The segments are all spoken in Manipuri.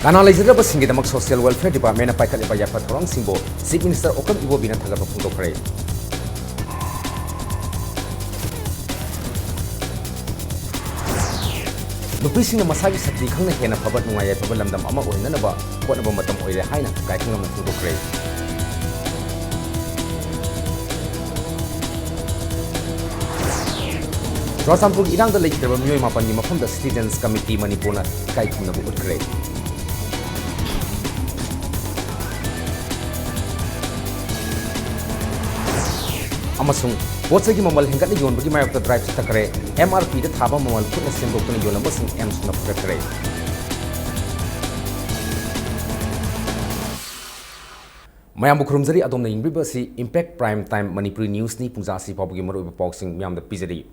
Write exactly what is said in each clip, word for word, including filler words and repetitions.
ꯀꯅꯥ ꯂꯩꯖꯗ꯭ꯔꯕꯁꯤꯡꯒꯤꯗꯃꯛ Social Welfare Department ꯅ ꯄꯥꯏꯈꯠꯂꯤꯕ ꯌꯥꯏꯐ ꯊꯧꯔꯥꯡꯁꯤꯡꯕꯨ Chief Minister ꯑꯣꯀꯝ ꯏꯕꯣꯕꯤꯅ ꯊꯥꯒꯠꯄ ꯐꯣꯡꯗꯣꯛꯈ꯭ꯔꯦ꯫ ꯅꯨꯄꯤꯁꯤꯡꯅ ꯃꯁꯥꯒꯤ ꯁꯛꯇꯤ ꯈꯪꯅ ꯍꯦꯟꯅ ꯐꯕ ꯅꯨꯡꯉꯥꯏ ꯌꯥꯏꯐꯕ ꯂꯝꯗꯝ ꯑꯃ ꯑꯣꯏꯍꯟꯅꯅꯕ ꯍꯣꯠꯅꯕ ꯃꯇꯝ ꯑꯣꯏꯔꯦ ꯍꯥꯏꯅ ꯏꯀꯥꯏ ꯈꯨꯝꯅꯅ ꯐꯣꯡꯗꯣꯛꯈ꯭ꯔꯦ꯫ ꯆꯨꯔꯥꯆꯥꯟꯄꯨꯔꯒꯤ ꯏꯔꯥꯡꯗ ꯂꯩꯈꯤꯗ꯭ꯔꯕ ꯃꯤꯑꯣꯏ ꯃꯥꯄꯟꯒꯤ ꯃꯐꯝꯗ Citizens Committee ꯃꯅꯤꯄꯨꯔꯅ ꯏꯀꯥꯏ ꯈꯨꯝꯅꯕ ꯎꯠꯈ꯭ꯔꯦ꯫ ꯑꯃꯁꯨꯡ ꯄꯣꯠ ꯆꯩꯒꯤ ꯃꯃꯜ ꯍꯦꯟꯒꯠꯅ ꯌꯣꯟꯕꯒꯤ ꯃꯥꯌꯣꯛꯇ drive ꯆꯠꯊꯈ꯭ꯔꯦ꯫ M R P ꯗ ꯊꯥꯕ ꯃꯃꯜ ꯈꯨꯠꯅ ꯁꯦꯝꯗꯣꯛꯇꯨꯅ ꯌꯣꯜꯂꯝꯕꯁꯤꯡ AIMS ꯅ ꯐꯒꯠꯈ꯭ꯔꯦ꯫ ꯃꯌꯥꯝꯕꯨ ꯈꯨꯔꯨꯝꯖꯔꯤ꯫ ꯑꯗꯣꯝꯅ ꯌꯦꯡꯕꯤꯕ ꯑꯁꯤ Impact Prime Time Manipuri news ꯅꯤ꯫ ꯄꯨꯡꯖꯥ ꯑꯁꯤ ꯐꯥꯎꯕꯒꯤ ꯃꯔꯨꯑꯣꯏꯕ ꯄꯥꯎꯁꯤꯡ ꯃꯌꯥꯝꯗ ꯄꯤꯖꯔꯤ꯫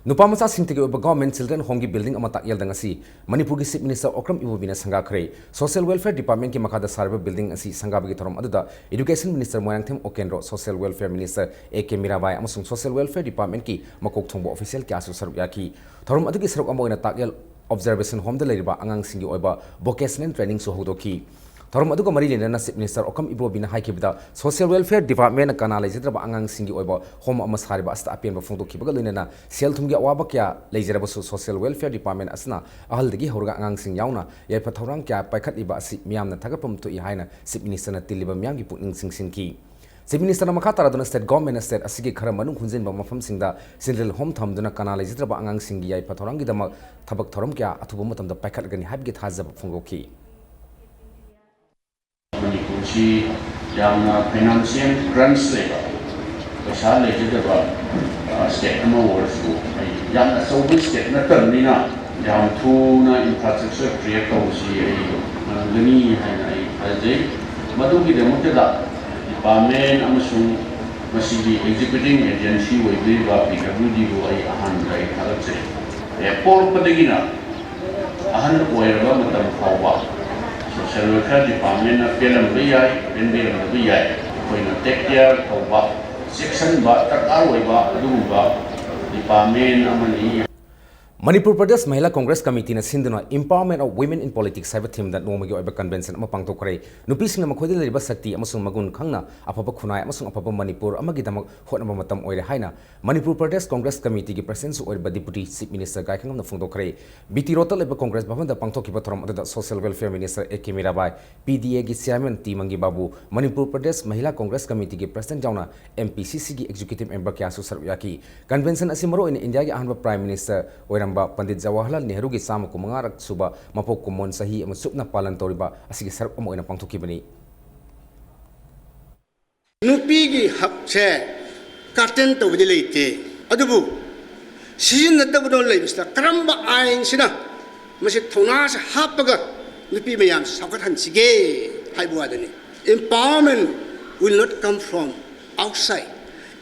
ꯅꯨꯄꯥ ꯃꯆꯥꯁꯤꯡꯇꯒꯤ ꯑꯣꯏꯕ Government Children Home ꯒꯤ building ꯑꯃ ꯇꯥꯛꯌꯦꯜꯗ ꯉꯁꯤ ꯃꯅꯤꯄꯨꯔꯒꯤ Chief Minister Okram ꯏꯕꯣꯕꯤꯅ ꯁꯪꯒꯥꯈ꯭ꯔꯦ꯫ Social Welfare Department ꯀꯤ ꯃꯈꯥꯗ ꯁꯥꯔꯤꯕ building ꯑꯁꯤ ꯁꯪꯒꯥꯕꯒꯤ ꯊꯧꯔꯝ ꯑꯗꯨꯗ Education Minister Moirangthem ꯑꯣꯀꯦꯟꯗ꯭ꯔꯣ, Social Welfare Minister A K Mirabai ꯑꯃꯁꯨꯡ Social Welfare Department ꯀꯤ ꯃꯀꯣꯛ ꯊꯣꯡꯕ official ꯀꯌꯥꯁꯨ ꯁꯔꯨꯛ ꯌꯥꯈꯤ꯫ ꯊꯧꯔꯝ ꯑꯗꯨꯒꯤ ꯁꯔꯨꯛ ꯑꯃ ꯑꯣꯏꯅ ꯇꯥꯛꯌꯦꯜ Observation Home ꯗ ꯂꯩꯔꯤꯕ ꯑꯉꯥꯡꯁꯤꯡꯒꯤ ꯑꯣꯏꯕ vocational training ꯁꯨ ꯍꯧꯗꯣꯛꯈꯤ꯫ ꯊꯧꯔꯝ ꯑꯗꯨꯒ ꯃꯔꯤ ꯂꯩꯅꯅ Chief Minister ꯑꯣꯀꯝ ꯏꯕꯣꯕꯤꯅ ꯍꯥꯏꯈꯤꯕꯗ, Social Welfare Department ꯅ ꯀꯅꯥ ꯂꯩꯖꯗ꯭ꯔꯕ ꯑꯉꯥꯡꯁꯤꯡꯒꯤ ꯑꯣꯏꯕ home ꯑꯃ ꯁꯥꯔꯤꯕ ꯑꯁꯤꯗ ꯑꯄꯦꯟꯕ ꯐꯣꯡꯗꯣꯛꯈꯤꯕꯒ ꯂꯣꯏꯅꯅ ꯁꯦꯜ ꯊꯨꯝꯒꯤ ꯑꯋꯥꯕ ꯀꯌꯥ ꯂꯩꯖꯔꯕꯁꯨ Social Welfare Department ꯑꯁꯤꯅ ꯑꯍꯜꯗꯒꯤ ꯍꯧꯔꯒ ꯑꯉꯥꯡꯁꯤꯡ ꯌꯥꯎꯅ ꯌꯥꯏꯐ ꯊꯧꯔꯥꯡ ꯀꯌꯥ ꯄꯥꯏꯈꯠꯂꯤꯕ ꯑꯁꯤ ꯃꯤꯌꯥꯝꯅ ꯊꯥꯒꯠꯐꯝ ꯊꯣꯛꯏ ꯍꯥꯏꯅ Chief Minister ꯅ ꯇꯤꯜꯂꯤꯕ ꯃꯤꯌꯥꯝꯒꯤ ꯄꯨꯛꯅꯤꯡ ꯆꯤꯡꯁꯤꯟꯈꯤ꯫ Chief Minister ꯅ ꯃꯈꯥ ꯇꯥꯔꯗꯨꯅ State Government ꯅ state ꯑꯁꯤꯒꯤ ꯈꯔ ꯃꯅꯨꯡ ꯍꯨꯟꯖꯤꯟꯕ ꯃꯐꯝꯁꯤꯡꯗ Children Home ꯊꯝꯗꯨꯅ ꯀꯅꯥ ꯂꯩꯖꯗ꯭ꯔꯕ ꯑꯉꯥꯡꯁꯤꯡꯒꯤ ꯌꯥꯏꯐ ꯊꯧꯔꯥꯡꯒꯤꯗꯃꯛ ꯊꯕꯛ ꯊꯧꯔꯝ ꯀꯌꯥ ꯑꯊꯨꯕ ꯃꯇꯝꯗ ꯄꯥꯏꯈꯠꯂꯒꯅꯤ ꯍꯥꯏꯕꯒꯤ ꯊꯥꯖꯕ ꯐꯣꯡꯗꯣꯛꯈꯤ꯫ ꯃꯅꯤꯄꯨꯔꯁꯤ ꯌꯥꯝꯅ financial crunch ꯂꯩꯕ, ꯄꯩꯁꯥ ꯂꯩꯖꯗꯕ, ꯑ, state ꯑꯃ ꯑꯣꯏꯔꯁꯨ, ꯑꯩ ꯌꯥꯝꯅ ꯑꯆꯧꯕ state ꯅꯠꯇꯕꯅꯤꯅ ꯌꯥꯝ ꯊꯨꯅ infrastructure create ꯇꯧꯕꯁꯤ ꯑꯩ ꯉꯝꯒꯅꯤ ꯍꯥꯏꯅ ꯑꯩ ꯊꯥꯖꯩ꯫ ꯃꯗꯨꯒꯤꯗꯃꯛꯇꯗ department ꯑꯃꯁꯨꯡ ꯃꯁꯤꯒꯤ executing agency ꯑꯣꯏꯕꯤꯔꯤꯕ P W D ꯕꯨ ꯑꯩ ꯑꯍꯥꯟꯕꯗ ꯑꯩ ꯊꯥꯒꯠꯆꯔꯤ꯫ ꯍꯦꯛ ꯄꯣꯛꯂꯛꯄꯗꯒꯤꯅ ꯑꯍꯜ ꯑꯣꯏꯔꯕ ꯃꯇꯝ ꯐꯥꯎꯕ Social Welfare Department ꯅ ꯄꯦꯜꯂꯝꯕ ꯌꯥꯏ, ꯄꯦꯟꯕꯤꯔꯝꯗꯕ ꯌꯥꯏ꯫ ꯑꯩꯈꯣꯏꯅ take care ꯇꯧꯕ, ꯆꯦꯛꯁꯤꯟꯕ ꯗꯔꯀꯥꯔ ꯑꯣꯏꯕ ꯑꯗꯨꯒꯨꯝꯕ department ꯑꯃꯅꯤ꯫ ꯃꯅꯤꯄꯨꯔ ꯄ꯭ꯔꯗꯦꯁ ꯃꯍꯤꯂꯥ ꯀꯣꯡꯒ꯭ꯔꯦꯁ ꯀꯃꯤꯇꯤꯅ ꯁꯤꯟꯗꯨꯅ Empowerment of Women in Politics ꯍꯥꯏꯕ ꯊꯤꯝꯗ ꯅꯣꯡꯃꯒꯤ ꯑꯣꯏꯕ ꯀꯟꯚꯦꯟꯁꯟ ꯑꯃ ꯄꯥꯡꯊꯣꯛꯈ꯭ꯔꯦ꯫ ꯅꯨꯄꯤꯁꯤꯡꯅ ꯃꯈꯣꯏꯗ ꯂꯩꯔꯤꯕ ꯁꯛꯇꯤ ꯑꯃꯁꯨꯡ ꯃꯒꯨꯟ ꯈꯪꯅ ꯑꯐꯕ ꯈꯨꯟꯅꯥꯏ ꯑꯃꯁꯨꯡ ꯑꯐꯕ ꯃꯅꯤꯄꯨꯔ ꯑꯃꯒꯤꯗꯃꯛ ꯍꯣꯠꯅꯕ ꯃꯇꯝ ꯑꯣꯏꯔꯦ ꯍꯥꯏꯅ ꯃꯅꯤꯄꯨꯔ ꯄ꯭ꯔꯗꯦꯁ ꯀꯣꯡꯒ꯭ꯔꯦꯁ ꯀꯃꯤꯇꯤꯒꯤ ꯄ꯭ꯔꯁꯤꯗꯦꯟꯁꯨ ꯑꯣꯏꯔꯤꯕ ꯗꯤꯄꯨꯇꯤ ꯆꯤꯐ ꯃꯤꯅꯤꯁꯇꯔ ꯒꯥꯏꯈꯪꯉꯝꯅ ꯐꯣꯡꯗꯣꯛꯈ꯭ꯔꯦ꯫ ꯕꯤ ꯇꯤ ꯔꯣꯗꯇ ꯂꯩꯕ ꯀꯣꯡꯒ꯭ꯔꯦꯁ ꯚꯕꯟꯗ ꯄꯥꯡꯊꯣꯛꯈꯤꯕ ꯊꯧꯔꯝ ꯑꯗꯨꯗ social welfare minister A K Mirabai, P D ꯑꯦꯒꯤ ꯆꯤꯌꯥꯔꯃꯦꯟ ꯇꯤ ꯃꯪꯒꯤ ꯕꯥꯕꯨ, ꯃꯅꯤꯄꯨꯔ ꯄ꯭ꯔꯗꯦꯁ ꯃꯍꯤꯂꯥ ꯀꯣꯡꯒ꯭ꯔꯦꯁ ꯀꯃꯤꯇꯤꯒꯤ ꯄ꯭ꯔꯁꯤꯗꯦꯟꯠ ꯌꯥꯎꯅ ꯑꯦꯝ ꯄꯤ ꯁꯤ ꯁꯤꯒꯤ ꯑꯦꯛꯖꯤꯀ꯭ꯌꯨꯇꯤꯚ ꯃꯦꯝꯕꯔ ꯀꯌꯥꯁꯨ ꯁꯔꯨꯛ ꯌꯥꯈꯤ꯫ ꯀꯟꯚꯦꯟꯁꯟ ꯑꯁꯤ ꯃꯔꯨꯑꯣꯏꯅ ꯏꯟꯗꯤꯌꯥꯒꯤ ꯑꯍꯥꯟꯕ ꯄ꯭ꯔꯥꯏꯝ ꯃꯤꯅꯤꯁꯇꯔ ꯑꯣꯏꯔꯝꯕ ꯄꯟꯗꯤꯠ ꯖꯋꯥꯍꯔꯂꯥꯜ ꯅꯦꯍꯔꯨꯒꯤ ꯆꯥꯝꯃ ꯀꯨꯟꯃꯉꯥꯔꯛ ꯁꯨꯕ ꯃꯄꯣꯛ ꯀꯨꯝꯑꯣꯟ ꯆꯍꯤ ꯑꯃ ꯆꯨꯞꯅ ꯄꯥꯂꯟ ꯇꯧꯔꯤꯕ ꯑꯁꯤꯒꯤ ꯁꯔꯨꯛ ꯑꯃ ꯑꯣꯏꯅ ꯄꯥꯡꯊꯣꯛꯈꯤꯕꯅꯤ꯫ ꯅꯨꯄꯤꯒꯤ ꯍꯛꯁꯦ ꯀꯥꯇꯦꯟ ꯇꯧꯕꯗꯤ ꯂꯩꯇꯦ, ꯑꯗꯨꯕꯨ ꯁꯤꯖꯤꯟꯅꯗꯕꯗ ꯂꯩꯕꯁꯤꯗ ꯀꯔꯝꯕ ꯑꯥꯏꯟꯁꯤꯅ ꯃꯁꯤ ꯊꯧꯅꯥꯁꯦ ꯍꯥꯞꯄꯒ ꯅꯨꯄꯤ ꯃꯌꯥꯝ ꯆꯥꯎꯈꯠꯍꯟꯁꯤꯒꯦ ꯍꯥꯏꯕ ꯋꯥꯗꯅꯤ꯫ Empowerment will not come from outside.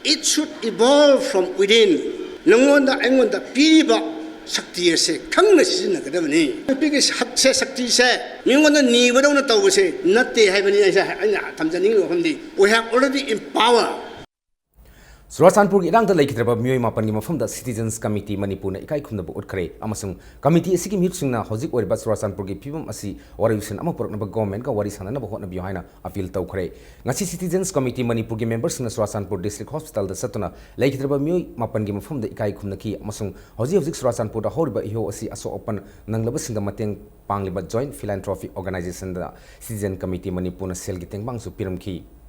It should evolve from within. ꯅꯉꯣꯟꯗ ꯑꯩꯉꯣꯟꯗ ꯄꯤꯔꯤꯕ ꯁꯛꯇꯤ ꯑꯁꯦ ꯈꯪꯅ ꯁꯤꯖꯤꯟꯅꯒꯗꯕꯅꯤ꯫ ꯅꯨꯄꯤꯒꯤ ꯍꯛꯁꯦ, ꯁꯛꯇꯤꯁꯦ ꯃꯤꯉꯣꯟꯗ ꯅꯤꯕꯗꯧꯅ ꯇꯧꯕꯁꯦ ꯅꯠꯇꯦ ꯍꯥꯏꯕꯅꯤ ꯑꯩꯁꯦ, ꯑꯩꯅ ꯊꯝꯖꯅꯤꯡꯉꯤꯕ ꯋꯥꯐꯝꯗꯤ, we have already empowered. ꯆꯨꯔꯥꯆꯥꯟꯄꯨꯔꯒꯤ ꯏꯔꯥꯡꯗ ꯂꯩꯈꯤꯗ꯭ꯔꯕ ꯃꯤꯑꯣꯏ ꯃꯥꯄꯟꯒꯤ ꯃꯐꯝꯗ Citizens Committee ꯃꯅꯤꯄꯨꯔꯅ ꯏꯀꯥꯏ ꯈꯨꯝꯅꯕ ꯎꯠꯈ꯭ꯔꯦ ꯑꯃꯁꯨꯡ ꯀꯃꯤꯇꯤ ꯑꯁꯤꯒꯤ ꯃꯤꯍꯨꯠꯁꯤꯡꯅ ꯍꯧꯖꯤꯛ ꯑꯣꯏꯔꯤꯕ ꯆꯨꯔꯥꯆꯥꯟꯄꯨꯔꯒꯤ ꯐꯤꯕꯝ ꯑꯁꯤ ꯋꯥꯔꯣꯏꯁꯤꯟ ꯑꯃ ꯄꯨꯔꯛꯅꯕ ꯒꯣꯚꯔꯟꯃꯦꯟꯠꯀ ꯋꯥꯔꯤ ꯁꯥꯟꯅꯅꯕ ꯍꯣꯠꯅꯕꯤꯌꯨ ꯍꯥꯏꯅ ꯑꯄꯤꯜ ꯇꯧꯈ꯭ꯔꯦ꯫ ꯉꯁꯤ Citizens Committee ꯃꯅꯤꯄꯨꯔꯒꯤ ꯃꯦꯝꯕꯔꯁꯤꯡꯅ ꯆꯨꯔꯥꯆꯥꯟꯄꯨꯔ ꯗꯤꯁꯇ꯭ꯔꯤꯛ ꯍꯣꯁꯄꯤꯇꯥꯜꯗ ꯆꯠꯇꯨꯅ ꯂꯩꯈꯤꯗ꯭ꯔꯕ ꯃꯤꯑꯣꯏ ꯃꯥꯄꯟꯒꯤ ꯃꯐꯝꯗ ꯏꯀꯥꯏ ꯈꯨꯝꯅꯈꯤ ꯑꯃꯁꯨꯡ ꯍꯧꯖꯤꯛ ꯍꯧꯖꯤꯛ ꯆꯨꯔꯥꯆꯥꯟꯄꯨꯔꯗ ꯍꯧꯔꯤꯕ ꯏꯍꯧ ꯑꯁꯤ ꯑꯁꯣꯛ ꯑꯄꯟ ꯅꯪꯂꯕꯁꯤꯡꯗ ꯃꯇꯦꯡ ꯄꯥꯡꯂꯤꯕ Joint Philanthropic Organizationꯗ Citizen Committee ꯃꯅꯤꯄꯨꯔꯅ ꯁꯦꯜꯒꯤ ꯇꯦꯡꯕꯥꯡꯁꯨ ꯄꯤꯔꯝꯈꯤ꯫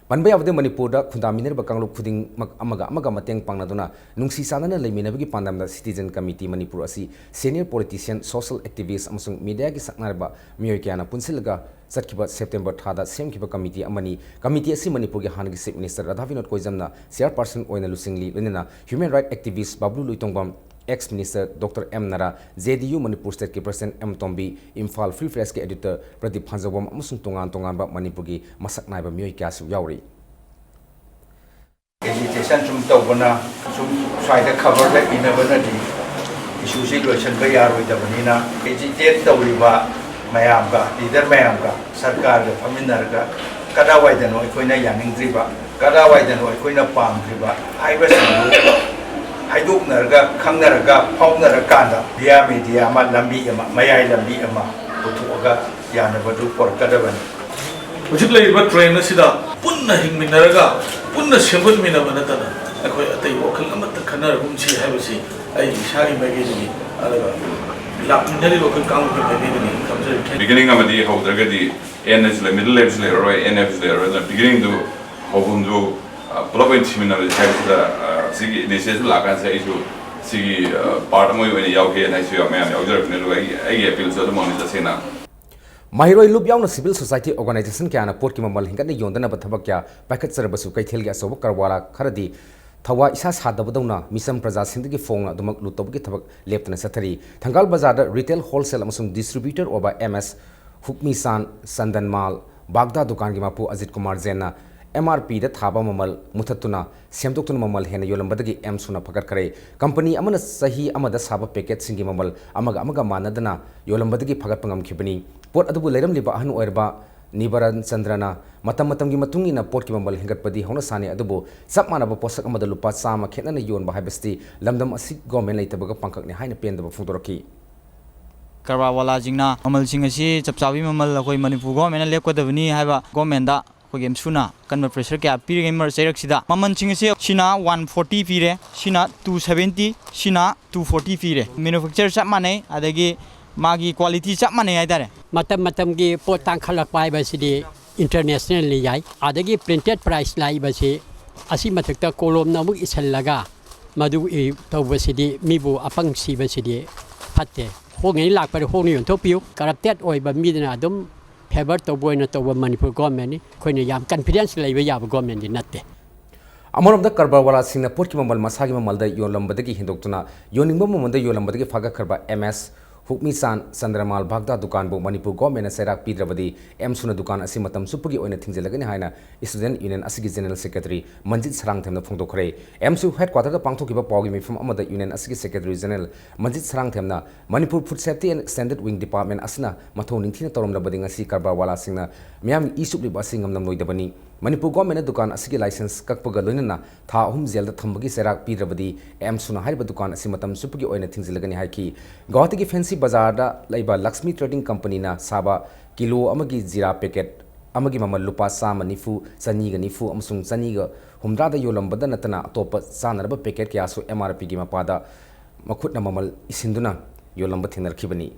ꯄꯟꯕ ꯌꯥꯕꯗ, ꯃꯅꯤꯄꯨꯔꯗ ꯈꯨꯟꯗꯥꯃꯤꯟꯅꯔꯤꯕ ꯀꯥꯡꯂꯨꯞ ꯈꯨꯗꯤꯡꯃꯛ ꯑꯃꯒ ꯑꯃꯒ ꯃꯇꯦꯡ ꯄꯥꯡꯅꯗꯨꯅ ꯅꯨꯡꯁꯤ ꯆꯥꯟꯅꯅ ꯂꯩꯃꯤꯟꯅꯕꯒꯤ ꯄꯥꯟꯗꯝꯗ Citizen Committee ꯃꯅꯤꯄꯨꯔ ꯑꯁꯤ senior politician, social activist ꯑꯃꯁꯨꯡ mediaꯒꯤ ꯁꯛꯅꯥꯏꯔꯕ ꯃꯤꯑꯣꯏ ꯀꯌꯥꯅ ꯄꯨꯟꯁꯤꯜꯂꯒ ꯆꯠꯈꯤꯕ ꯁꯦꯞꯇꯦꯝꯕꯔ ꯊꯥꯗ ꯁꯦꯝꯈꯤꯕ ꯀꯃꯤꯇꯤ ꯑꯃꯅꯤ꯫ ꯀꯃꯤꯇꯤ ꯑꯁꯤ ꯃꯅꯤꯄꯨꯔꯒꯤ ꯍꯥꯟꯅꯒꯤ Chief Minister Radha Vinod ꯀꯣꯏꯖꯝꯅ chairperson ꯑꯣꯏꯅ ꯂꯨꯆꯤꯡꯂꯤ, ꯂꯣꯏꯅꯅ human right activist Bablu Loitongbam, ex Minister Doctor M Nara, J D U Manipur stateꯀꯤ president M Tombi, Imphal Free Pressꯀꯤ editor ꯄ꯭ꯔꯗꯤꯞ ꯐꯥꯟꯖꯧꯕꯝ ꯑꯃꯁꯨꯡ ꯇꯣꯉꯥꯟ ꯇꯣꯉꯥꯟꯕ ꯃꯅꯤꯄꯨꯔꯒꯤ ꯃꯁꯛ ꯅꯥꯏꯕ ꯃꯤꯑꯣꯏ ꯀꯌꯥꯁꯨ ꯌꯥꯎꯔꯤ꯫ Agitation ꯁꯨꯝ ꯇꯧꯕꯅ, ꯁꯨꯝ ꯁ꯭ꯋꯥꯏꯗ ꯈꯕꯔꯗ ꯏꯅꯕꯅꯗꯤ issueꯁꯤ ꯂꯣꯏꯁꯤꯟꯕ ꯌꯥꯔꯣꯏꯗꯕꯅꯤꯅ, agitate ꯇꯧꯔꯤꯕ ꯃꯌꯥꯝꯒ, leader ꯃꯌꯥꯝꯒ, ꯁꯔꯀꯥꯔꯒ ꯐꯝꯃꯤꯟꯅꯔꯒ ꯀꯗꯥꯏꯋꯥꯏꯗꯅꯣ ꯑꯩꯈꯣꯏꯅ ꯌꯥꯅꯤꯡꯗ꯭ꯔꯤꯕ, ꯀꯗꯥꯏꯋꯥꯏꯗꯅꯣ ꯑꯩꯈꯣꯏꯅ ꯄꯥꯝꯗ꯭ꯔꯤꯕ ꯍꯥꯏꯕꯁꯤꯡꯗꯨ ꯍꯥꯏꯗꯣꯛꯅꯔꯒ, ꯈꯪꯅꯔꯒ, ꯐꯥꯎꯅꯔꯀꯥꯟꯗ ꯚꯤꯌꯥ ꯃꯦꯗꯤꯌꯥ ꯑꯃ, ꯂꯝꯕꯤ ꯑꯃ, ꯃꯌꯥꯏ ꯂꯝꯕꯤ ꯑꯃ ꯄꯨꯊꯣꯛꯑꯒ ꯌꯥꯅꯕꯗꯨ ꯄꯨꯔꯛꯀꯗꯕꯅꯤ꯫ ꯍꯧꯖꯤꯛ ꯂꯩꯔꯤꯕ ꯇ꯭ꯔꯦꯟ ꯑꯁꯤꯗ ꯄꯨꯟꯅ ꯍꯤꯡꯃꯤꯟꯅꯔꯒ, ꯄꯨꯟꯅ ꯁꯦꯝꯒꯠꯃꯤꯟꯅꯕ ꯅꯠꯇꯅ ꯑꯩꯈꯣꯏ ꯑꯇꯩ ꯋꯥꯈꯜ ꯑꯃꯠꯇ ꯈꯟꯅꯔꯒꯨꯝꯁꯤ ꯍꯥꯏꯕꯁꯤ ꯑꯩ ꯏꯁꯥꯒꯤ ꯃꯥꯏꯀꯩꯗꯒꯤ, ꯑꯗꯨꯒ ꯂꯥꯛꯃꯤꯟꯅꯔꯤꯕ ꯑꯩꯈꯣꯏ ꯀꯥꯡꯂꯨꯞꯀꯤ ꯃꯥꯏꯀꯩꯗꯒꯤ ꯊꯝꯖꯔꯤ꯫ ꯕꯤꯒꯤꯅꯤꯡ ꯑꯃꯗꯤ ꯍꯧꯗ꯭ꯔꯒꯗꯤ ꯑꯦꯟ ꯍꯥꯏꯁꯨ ꯂꯩ, ꯃꯤꯗꯜ ꯍꯥꯏꯕꯁꯨ ꯂꯩꯔꯔꯣꯏ, ꯑꯦꯟ ꯍꯥꯏꯕꯁꯨ ꯂꯩꯔꯔꯣꯏ꯫ ꯑꯗꯨꯅ ꯕꯤꯒꯤꯅꯤꯡꯗꯨ, ꯍꯧꯐꯝꯗꯨ, ꯑ, ꯄꯨꯂꯞ ꯑꯣꯏꯅ ꯊꯤꯃꯤꯟꯅꯕꯁꯦ ꯍꯥꯏꯕꯁꯤꯗ, ꯑ, ꯁꯤꯒꯤ ꯏꯅꯤꯁꯤꯌꯦꯇꯤꯚ ꯂꯥꯛꯀꯥꯟꯁꯤꯗ ꯑꯩꯁꯨ ꯁꯤꯒꯤ, ꯑ, ꯄꯥꯔꯠ ꯑꯃ ꯑꯣꯏꯅ ꯌꯥꯎꯒꯦꯅ ꯑꯩꯁꯨ ꯃꯌꯥꯝ ꯌꯥꯎꯖꯔꯛꯄꯅꯦ꯫ ꯑꯗꯨꯒ ꯑꯩꯒꯤ, ꯑꯩꯒꯤ ꯑꯦꯄꯤꯜꯁꯨ ꯑꯗꯨꯝ ꯍꯪꯅꯤ ꯇꯁꯦꯡꯅ꯫ ꯃꯍꯩꯔꯣꯏ ꯂꯨꯞ ꯌꯥꯎꯅ civil society organization ꯀꯌꯥꯅ ꯄꯣꯠꯀꯤ ꯃꯃꯜ ꯍꯦꯟꯒꯠꯅ ꯌꯣꯟꯗꯅꯕ ꯊꯕꯛ ꯀꯌꯥ ꯄꯥꯏꯈꯠꯆꯔꯕꯁꯨ ꯀꯩꯊꯦꯜꯒꯤ ꯑꯆꯧꯕ ꯀꯔꯕꯥꯔ ꯈꯔꯗꯤ ꯊꯋꯥ ꯏꯁꯥ ꯁꯥꯗꯕꯗꯧꯅ ꯃꯤꯆꯝ ꯄ꯭ꯔꯖꯥꯁꯤꯡꯗꯒꯤ ꯐꯣꯡꯅ ꯑꯗꯨꯃꯛ ꯂꯨꯠ ꯇꯧꯕꯒꯤ ꯊꯕꯛ ꯂꯦꯞꯇꯅ ꯆꯠꯊꯔꯤ꯫ ꯊꯪꯒꯥꯜ ꯕꯖꯥꯔꯗ retail wholesale ꯑꯃꯁꯨꯡ distributor ꯑꯣꯏꯕ ꯑꯦꯝ ꯑꯦꯁ ꯍꯨꯛꯃꯤꯆꯥꯟ ꯆꯟꯗꯟꯃꯥꯜ ꯕꯥꯒꯗꯥ ꯗꯨꯀꯥꯟꯒꯤ ꯃꯄꯨ ꯑꯖꯤꯠ ꯀꯨꯃꯥꯔ ꯖꯦꯟꯅ ꯑꯦꯝ ꯑꯥꯔ ꯄꯤꯗ ꯊꯥꯕ ꯃꯃꯜ ꯃꯨꯊꯠꯇꯨꯅ ꯁꯦꯝꯗꯣꯛꯇꯨꯅ ꯃꯃꯜ ꯍꯦꯟꯅ ꯌꯣꯜꯂꯝꯕꯗꯒꯤ ꯑꯦꯝ ꯁꯨꯅ ꯐꯒꯠꯈ꯭ꯔꯦ꯫ ꯀꯝꯄꯅꯤ ꯑꯃꯅ ꯆꯍꯤ ꯑꯃꯗ ꯁꯥꯕ ꯄꯦꯀꯦꯠꯁꯤꯡꯒꯤ ꯃꯃꯜ ꯑꯃꯒ ꯑꯃꯒ ꯃꯥꯟꯅꯗꯅ ꯌꯣꯜꯂꯝꯕꯗꯒꯤ ꯐꯒꯠꯄ ꯉꯝꯈꯤꯕꯅꯤ꯫ ꯄꯣꯠ ꯑꯗꯨꯕꯨ ꯂꯩꯔꯝꯂꯤꯕ ꯑꯍꯟ ꯑꯣꯏꯔꯕ ꯅꯤꯕꯔꯟ ꯆꯟꯗ꯭ꯔꯅ ꯃꯇꯝ ꯃꯇꯝꯒꯤ ꯃꯇꯨꯡ ꯏꯟꯅ ꯄꯣꯠꯀꯤ ꯃꯃꯜ ꯍꯦꯟꯒꯠꯄꯗꯤ ꯍꯧꯅ ꯁꯥꯅꯤ, ꯑꯗꯨꯕꯨ ꯆꯞ ꯃꯥꯟꯅꯕ ꯄꯣꯠꯁꯛ ꯑꯃꯗ ꯂꯨꯄꯥ ꯆꯥꯝꯃ ꯈꯦꯠꯅꯅ ꯌꯣꯟꯕ ꯍꯥꯏꯕꯁꯤꯗꯤ ꯂꯝꯗꯝ ꯑꯁꯤ ꯒꯣꯔꯃꯦꯟ ꯂꯩꯇꯕꯒ ꯄꯥꯡꯈꯛꯅꯤ ꯍꯥꯏꯅ ꯄꯦꯟꯗꯕ ꯐꯣꯡꯗꯣꯔꯛꯈꯤ꯫ ꯀꯔꯕꯥꯔ ꯋꯥꯂꯥꯁꯤꯡꯅ ꯃꯃꯜꯁꯤꯡ ꯑꯁꯤ ꯆꯞ ꯆꯥꯕꯤ ꯃꯃꯜ ꯑꯩꯈꯣꯏ ꯃꯅꯤꯄꯨꯔ ꯒꯣꯔꯃꯦꯟꯅ ꯂꯦꯞꯀꯗꯕꯅꯤ ꯍꯥꯏꯕ ꯒꯣꯔꯃꯦꯟꯗ ꯑꯩꯈꯣꯏꯒꯤ ꯑꯦꯝꯁꯨꯅ ꯑꯀꯟꯕ ꯄ꯭ꯔꯦꯁꯔ ꯀꯌꯥ ꯄꯤꯔꯤꯉꯩ ꯃꯔ-, ꯆꯩꯔꯛꯁꯤꯗ ꯃꯃꯜꯁꯤꯡ ꯑꯁꯤ ꯁꯤꯅ ꯋꯥꯟ ꯐꯣꯔꯇꯤ ꯄꯤꯔꯦ, ꯁꯤꯅ ꯇꯨ ꯁꯚꯦꯟꯇꯤ, ꯁꯤꯅ ꯇꯨ ꯐꯣꯔꯇꯤ ꯄꯤꯔꯦ꯫ ꯃꯦꯅꯨꯐꯦꯛꯆꯔ ꯆꯞ ꯃꯥꯟꯅꯩ, ꯑꯗꯒꯤ ꯃꯥꯒꯤ ꯀ꯭ꯋꯥꯂꯤꯇꯤ ꯆꯞ ꯃꯥꯟꯅꯩ ꯍꯥꯏꯇꯥꯔꯦ꯫ ꯃꯇꯝ ꯃꯇꯝꯒꯤ ꯄꯣꯠ ꯇꯥꯡꯈꯠꯂꯛꯄ ꯍꯥꯏꯕꯁꯤꯗꯤ ꯏꯟꯇꯔꯅꯦꯁꯅꯦꯜꯂꯤ ꯌꯥꯏ꯫ ꯑꯗꯒꯤ ꯄ꯭ꯔꯤꯟꯇꯦꯠ ꯄ꯭ꯔꯥꯏꯁ ꯂꯥꯛꯏꯕꯁꯤ, ꯑꯁꯤ ꯃꯊꯛꯇ ꯀꯣꯂꯣꯝꯅ ꯑꯃꯨꯛ ꯏꯁꯤꯜꯂꯒ ꯃꯗꯨ ꯏ-, ꯇꯧꯕꯁꯤꯗꯤ ꯃꯤꯕꯨ ꯑꯄꯪ ꯁꯤꯕꯁꯤꯗꯤ ꯐꯠꯇꯦ꯫ ꯍꯣꯡꯉꯤꯉꯩ ꯂꯥꯛꯄꯗ ꯍꯣꯡꯅ ꯌꯣꯟꯊꯣꯛꯄꯤꯌꯨ꯫ ꯀꯔꯞꯇꯦꯠ ꯑꯣꯏꯕ ꯃꯤꯗꯨꯅ ꯑꯗꯨꯝ ꯐꯦꯚꯔ ꯇꯧꯕ ꯑꯣꯏꯅ ꯇꯧꯕ ꯃꯅꯤꯄꯨꯔ ꯒꯣꯔꯃꯦꯟꯅꯤ꯫ ꯑꯩꯈꯣꯏꯅ ꯌꯥꯝ ꯀꯟꯐꯤꯗꯦꯟꯁ ꯂꯩꯕ ꯌꯥꯕ ꯒꯣꯔꯃꯦꯟꯗꯤ ꯅꯠꯇꯦ꯫ ꯑꯃꯔꯣꯝꯗ ꯀꯔꯕꯥꯔ ꯋꯥꯂꯥꯁꯤꯡꯅ ꯄꯣꯠꯀꯤ ꯃꯃꯜ ꯃꯁꯥꯒꯤ ꯃꯃꯜꯗ ꯌꯣꯜꯂꯝꯕꯗꯒꯤ ꯍꯦꯟꯗꯣꯛꯇꯨꯅ ꯌꯣꯟꯅꯤꯡꯕ ꯃꯃꯜꯗ ꯌꯣꯜꯂꯝꯕꯗꯒꯤ ꯐꯒꯠꯈ꯭ꯔꯕ ꯑꯦꯝ ꯑꯦꯁ ꯍꯨꯛꯃꯤꯆꯥꯟ ꯆꯟꯗ꯭ꯔꯃꯥꯜ ꯚꯥꯒꯗꯥ ꯗꯨꯀꯥꯟꯕꯨ ꯃꯅꯤꯄꯨꯔ ꯒꯣꯔꯃꯦꯟꯅ ꯆꯩꯔꯥꯛ ꯄꯤꯗ꯭ꯔꯕꯗꯤ ꯑꯦꯝꯁꯨꯅ ꯗꯨꯀꯥꯟ ꯑꯁꯤ ꯃꯇꯝ ꯆꯨꯞꯄꯒꯤ ꯑꯣꯏꯅ ꯊꯤꯡꯖꯤꯜꯂꯒꯅꯤ ꯍꯥꯏꯅ ꯁ꯭ꯇꯨꯗꯦꯟꯠ ꯌꯨꯅꯤꯌꯟ ꯑꯁꯤꯒꯤ ꯖꯦꯅꯔꯦꯜ ꯁꯦꯀ꯭ꯔꯦꯇꯔꯤ ꯃꯟꯖꯤꯠ ꯁꯔꯥꯡꯊꯦꯝꯅ ꯐꯣꯡꯗꯣꯛꯈ꯭ꯔꯦ꯫ ꯑꯦꯝꯁꯨ ꯍꯦꯗꯀ꯭ꯋꯥꯇꯔꯗ ꯄꯥꯡꯊꯣꯛꯈꯤꯕ ꯄꯥꯎꯒꯤ ꯃꯤꯐꯝ ꯑꯃꯗ ꯌꯨꯅꯤꯌꯟ ꯑꯁꯤꯒꯤ ꯁꯦꯀ꯭ꯔꯦꯇꯔꯤ ꯖꯦꯅꯔꯦꯜ ꯃꯟꯖꯤꯠ ꯁꯔꯥꯡꯊꯦꯝꯅ Manipur food safety and standard wing department ꯑꯁꯤꯅ ꯃꯊꯧ ꯅꯤꯡꯊꯤꯅ ꯇꯧꯔꯝꯂꯕꯗꯤ ꯉꯁꯤ ꯀꯔꯕꯥꯔ ꯋꯥꯂꯥꯁꯤꯡꯅ ꯃꯤꯌꯥꯝꯒꯤ ꯏ ꯆꯨꯞꯂꯤꯕ ꯑꯁꯤ ꯉꯝꯂꯝꯂꯣꯏꯗꯕꯅꯤ꯫ ꯃꯅꯤꯄꯨꯔ ꯒꯣꯔꯃꯦꯟꯅ ꯗꯨꯀꯥꯟ ꯑꯁꯤꯒꯤ ꯂꯥꯏꯁꯦꯟꯁ ꯀꯛꯄꯒ ꯂꯣꯏꯅꯅ ꯊꯥ ꯑꯍꯨꯝ ꯖꯦꯜꯗ ꯊꯝꯕꯒꯤ ꯆꯩꯔꯥꯛ ꯄꯤꯗ꯭ꯔꯕꯗꯤ ꯑꯦꯝꯁꯨꯅ ꯍꯥꯏꯔꯤꯕ ꯗꯨꯀꯥꯟ ꯑꯁꯤ ꯃꯇꯝ ꯆꯨꯞꯄꯒꯤ ꯑꯣꯏꯅ ꯊꯤꯡꯖꯤꯜꯂꯒꯅꯤ ꯍꯥꯏꯈꯤ꯫ ꯒꯧꯍꯥꯇꯤꯒꯤ ꯐꯦꯟꯁꯤ ꯕꯖꯥꯔꯗ ꯂꯩꯕ ꯂꯛꯁꯃꯤ ꯇ꯭ꯔꯦꯗꯤꯡ ꯀꯝꯄꯅꯤꯅ ꯁꯥꯕ ꯀꯤꯂꯣ ꯑꯃꯒꯤ ꯖꯤꯔꯥ ꯄꯦꯀꯦꯠ ꯑꯃꯒꯤ ꯃꯃꯜ ꯂꯨꯄꯥ ꯆꯥꯝꯃ ꯅꯤꯐꯨ, ꯆꯅꯤꯒ ꯅꯤꯐꯨ ꯑꯃꯁꯨꯡ ꯆꯅꯤꯒ ꯍꯨꯝꯗ꯭ꯔꯥꯗ ꯌꯣꯜꯂꯝꯕꯗ ꯅꯠꯇꯅ ꯑꯇꯣꯞꯄ ꯆꯥꯅꯅꯕ ꯄꯦꯀꯦꯠ ꯀꯌꯥꯁꯨ ꯑꯦꯝ ꯑꯥꯔ ꯄꯤꯒꯤ ꯃꯄꯥꯗ ꯃꯈꯨꯠꯅ ꯃꯃꯜ ꯏꯁꯤꯟꯗꯨꯅ ꯌꯣꯜꯂꯝꯕ ꯊꯦꯡꯅꯔꯛꯈꯤꯕꯅꯤ꯫